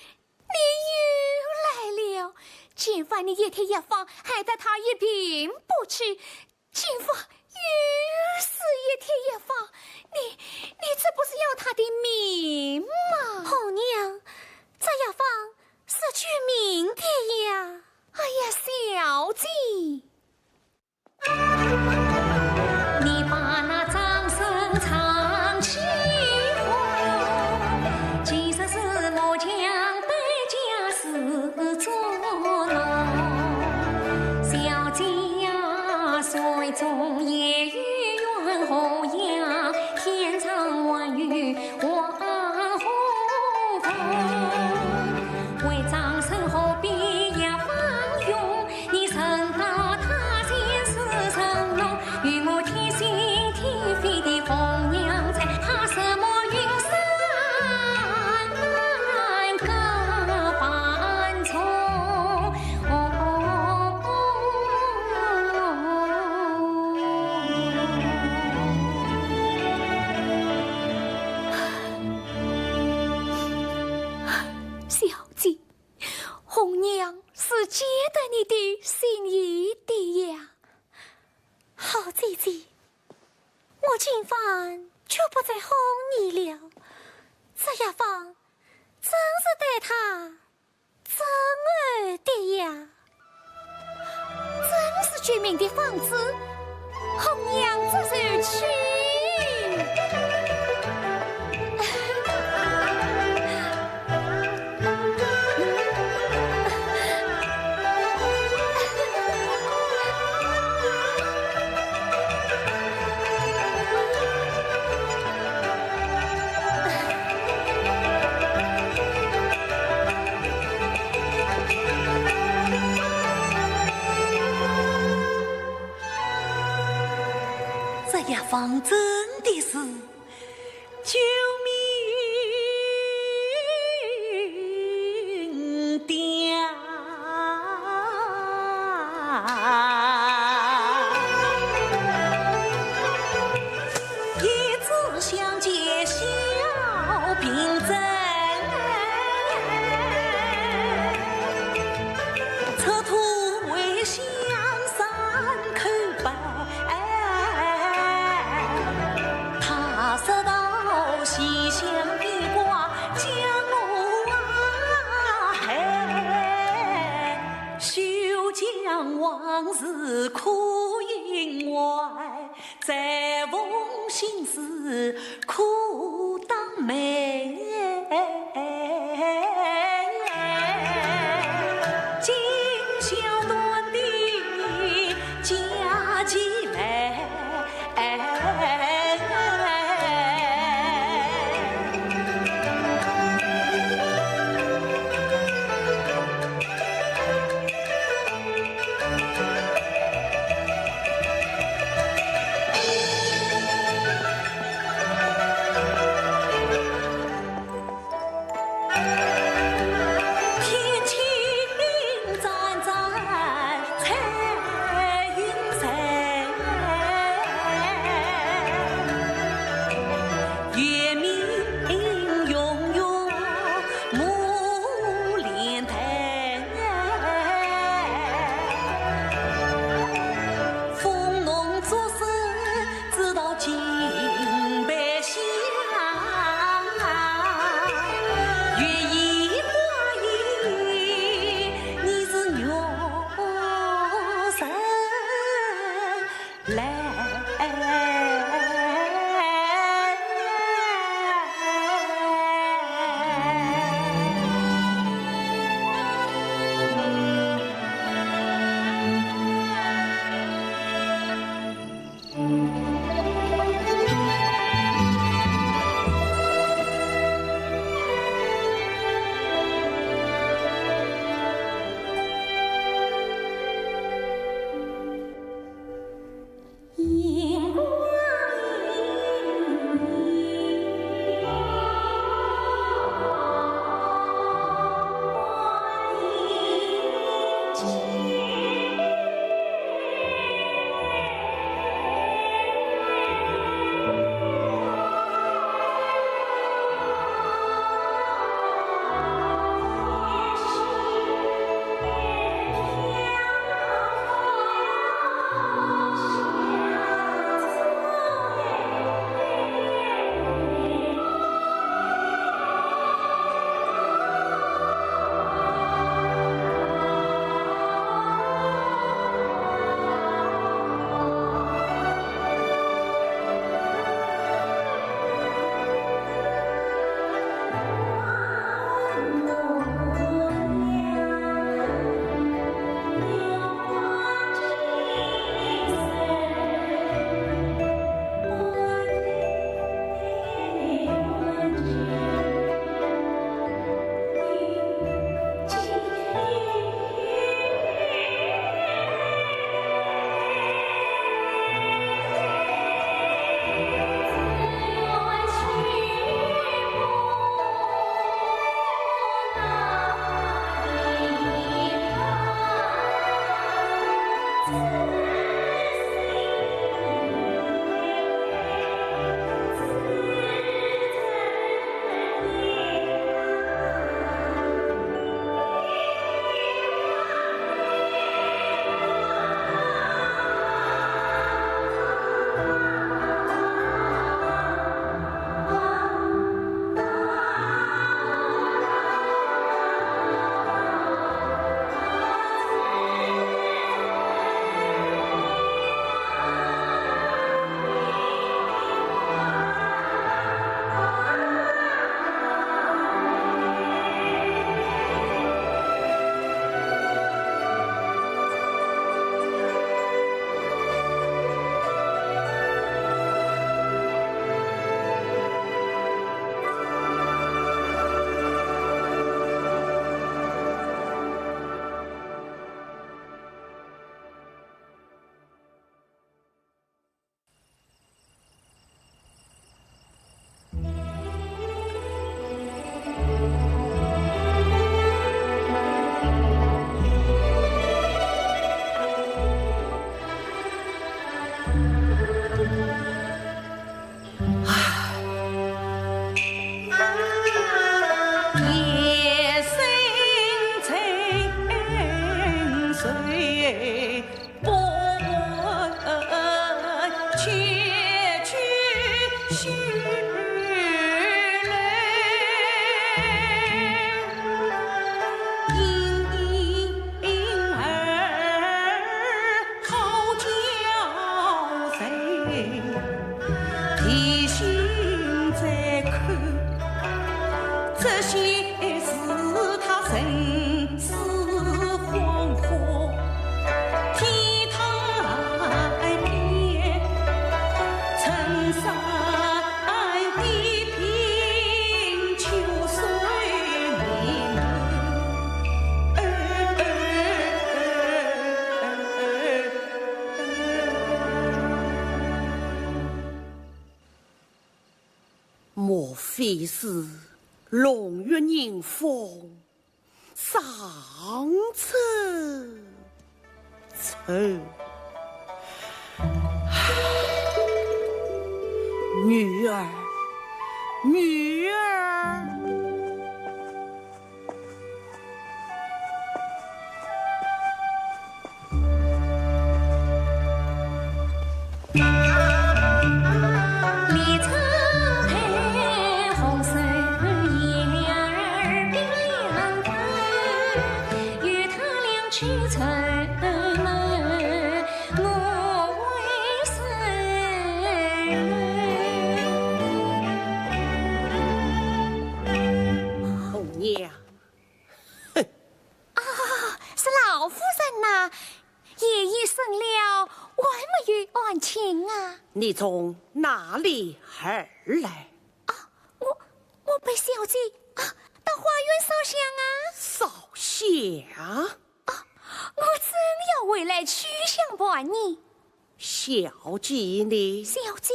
来了，简凡你一帖药方，害得他一病不起， 简凡又是一帖药方，你，你这不是要他的命吗？红娘，这药方是救命的呀。哎呀，小姐。 小姐，红娘是解得你的心意的呀。好姐姐，我今晚就不再哄你了。这药方真是对他 真儿的呀，真是救命的方子，红娘这就去。这药方真的是救命的呀！ 一直想借小病症，出土回乡山口拜。他说道：西厢的瓜将我啊，嘿，休将往事苦饮怀。 再逢心事苦当眉。今宵短的佳期来。莫非是弄月人风 上此处。女儿，女儿。 红娘， 啊，是老夫人呐，夜已深了，还没有安寝啊。你从哪里而来？啊，我，我陪小姐，啊，到花园烧香啊。烧香？啊，我正要回来取香伴你。小姐呢？小姐，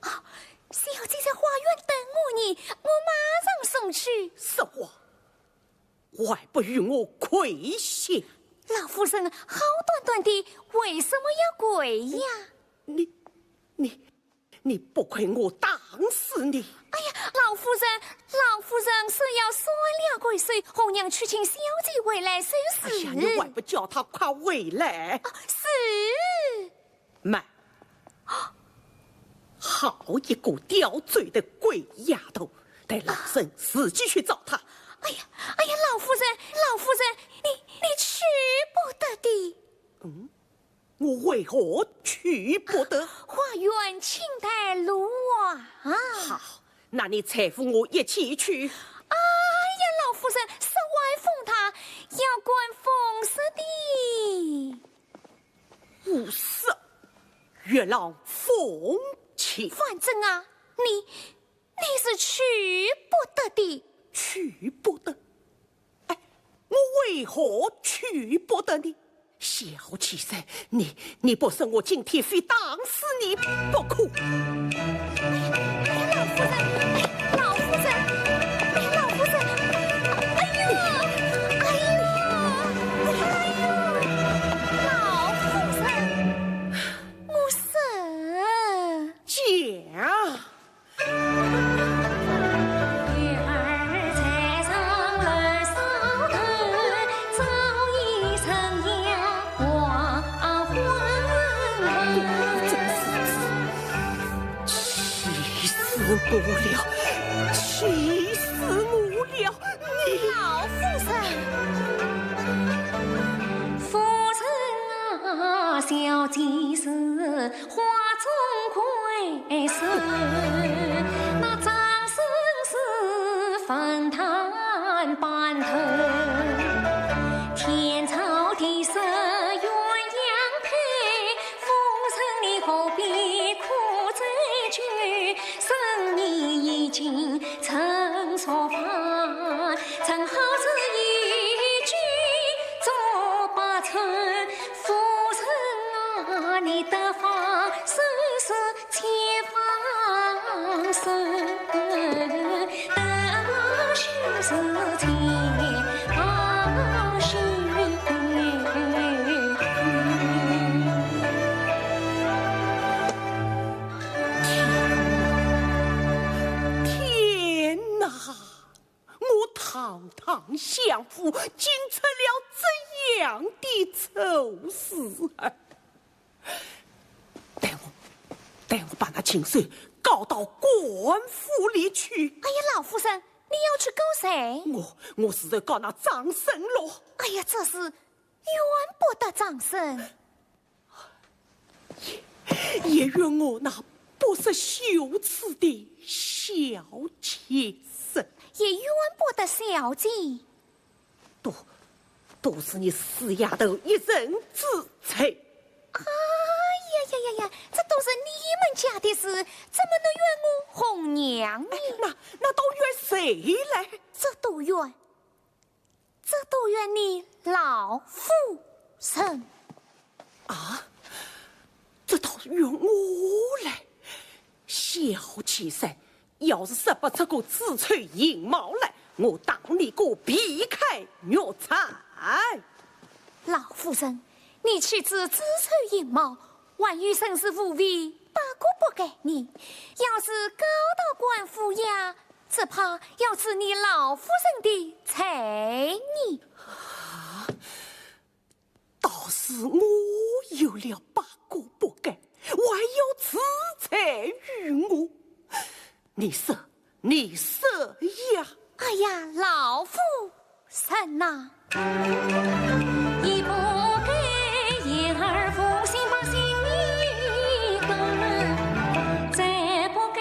啊，小姐在花园等我呢，我马上送去。说话， 还不与我跪下？老夫人，好端端的，为什么要跪呀？你，你，你不跪我打死你！哎呀，老夫人，老夫人，是要摔了贵手，红娘去请小姐回来收拾。哎呀，你还不叫她快回来？啊，是。 慢！好一个刁钻的鬼丫头，待老身自己去找她。哎呀，哎呀，老夫人，老夫人，你，你去不得的。嗯，我为何去不得？花园请带路啊！好，那你搀扶我一起去。哎呀，老夫人，室外风大，要关风室的。 无事，月浪风清。反正啊，你，你是去不得的。去不得？哎，我为何去不得呢？小畜生，你，你不说，我今天非打死你不可。哎呀，老夫人，哎，老夫人，哎，老夫人，哎呦，哎呦，哎呦，老夫人，我说。讲。 气死我了！气死我了！你老夫人！夫人啊，小姐是花中魁首，那张生死分担半头。天造地设鸳鸯配，夫人你何必苦追究？ 生意已经成熟饭，正好是一举做百成。夫人啊，你得放心，千放心，得放心，千放心。天哪！ 天哪！我堂堂相府，竟出了这样的丑事啊！待我，待我把那禽兽告到官府里去。哎呀，老夫人，你要去告谁？我，我自然告那张生咯。哎呀，这是 怨不得张生。也，也怨我那不识羞耻的小贱人。也怨不得小姐。都，都是你死丫头一人之罪。哎呀呀呀呀，这都是你们家的事，怎么能怨我红娘呢？哎，那，那都怨谁嘞？这都怨 这都怨你老夫人。啊，这倒怨我嘞。小贱人，要是说不出个子丑寅卯来，我打你个皮开肉绽。老夫人，你岂知子丑寅卯， 还有生死无非八个不该呢。要是告到官府呀，只怕要治你老夫人的罪呢。啊，倒是我有了八个不该，还要治罪于我？你说， 你说呀。哎呀，老夫人呐。一不该言而无信，把心里关；再不该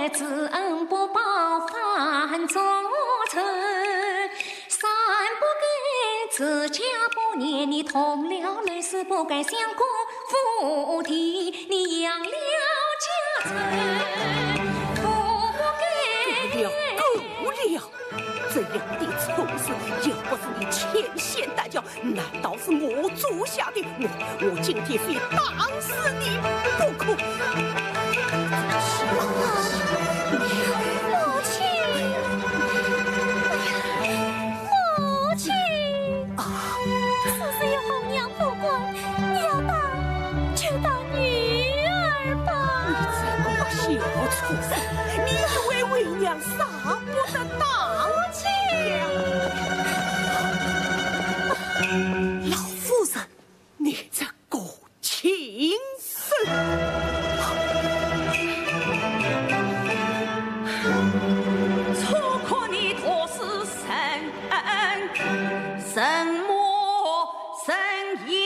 知恩不报，反作仇；三不该自家不念，你痛了泪；四不该想过 无地，你扬了家仇。不该。够了，够了！这样的丑事，要不是你牵线搭桥，难道是我做下的？我，我今天非打死你不可！母亲，母亲。 母亲，啊，此事与红娘无关，你要打，就打女儿吧。你这个小畜生，你以为为娘舍不得打你呀？老夫人， 你这个禽兽！错看你多是人，人模人样。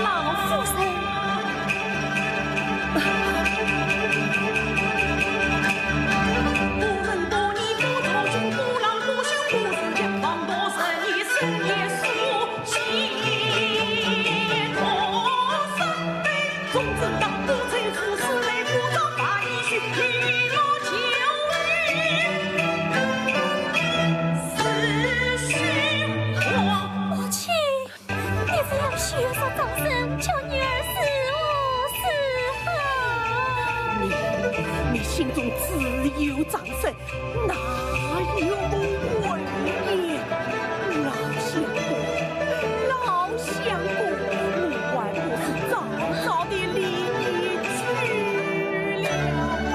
老夫人。母亲，你不要许说张生，叫女儿如何是好？你，你心中只有张生， 哪有我呀？老相公，老相公，我还不是早早地离你去了吗？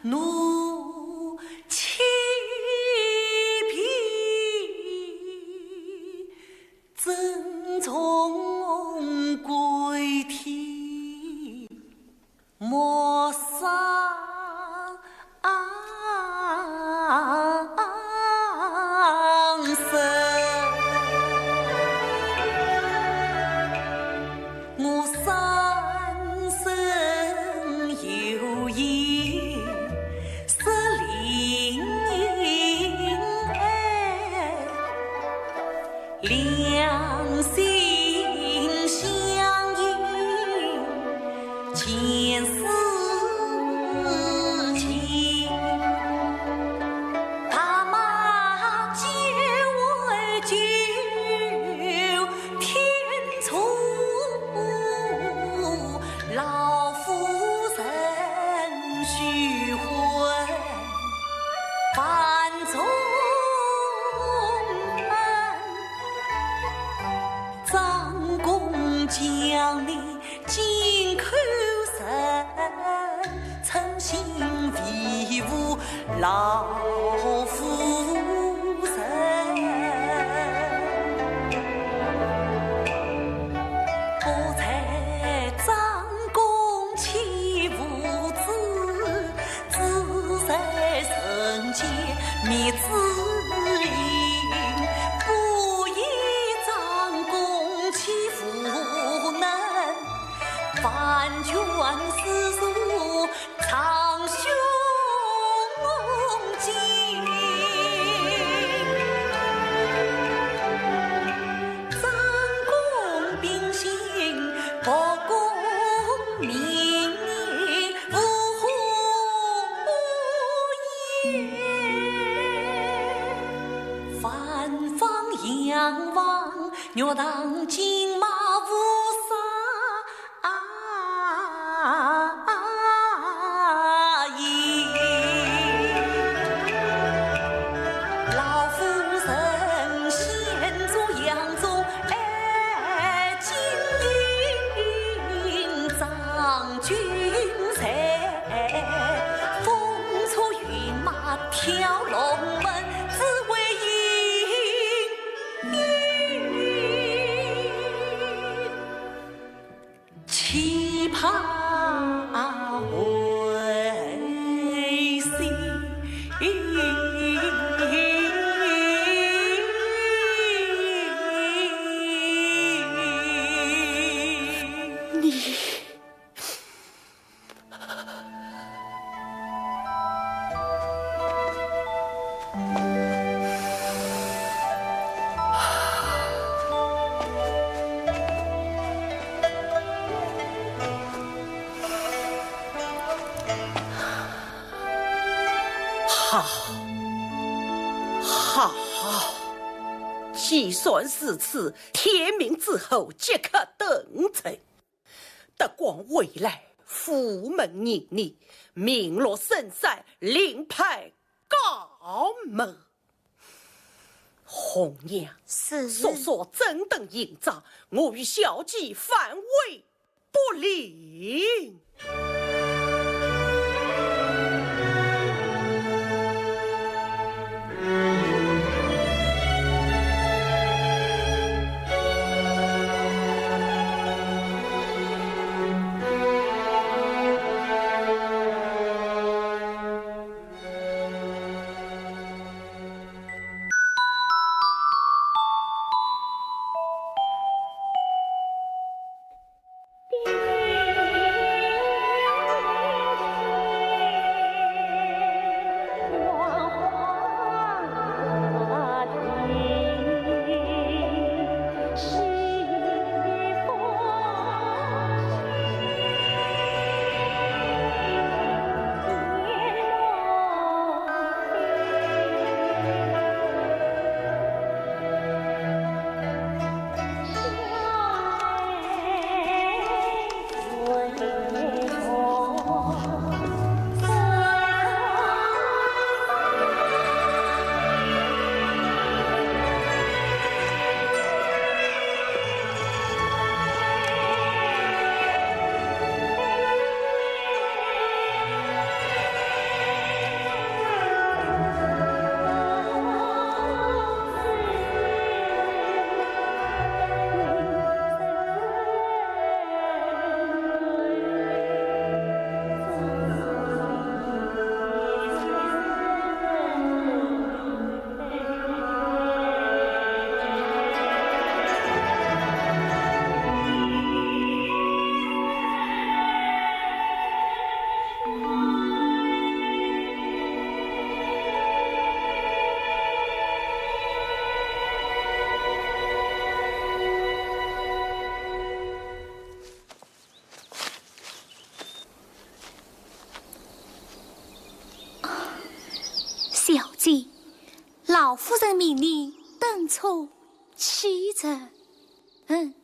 奴妻婢，珍重归天，莫伤神。 我三生有幸失灵爱，两心相印前世情。 大马皆为救天助，老夫人须还万重恩。张公将你 金口人，诚心维护老夫人。我在张公欺父之 子在人间觅知音，不以张公欺父能，万卷诗书藏胸襟。张公秉性，不共名利 无红颜。万方仰望，玉堂金马无啥影。老夫人先祖养宗爱金印，张 君在，风车云马跳龙门，只为莺莺期盼回心。你 好，好，既算如此，天明之后即刻登程。 得广未来，富门盈利，名落深山，另派高门。红娘，是。速速整顿行装，我与小姐返回博陵。对，老夫人命你顿挫曲折。嗯。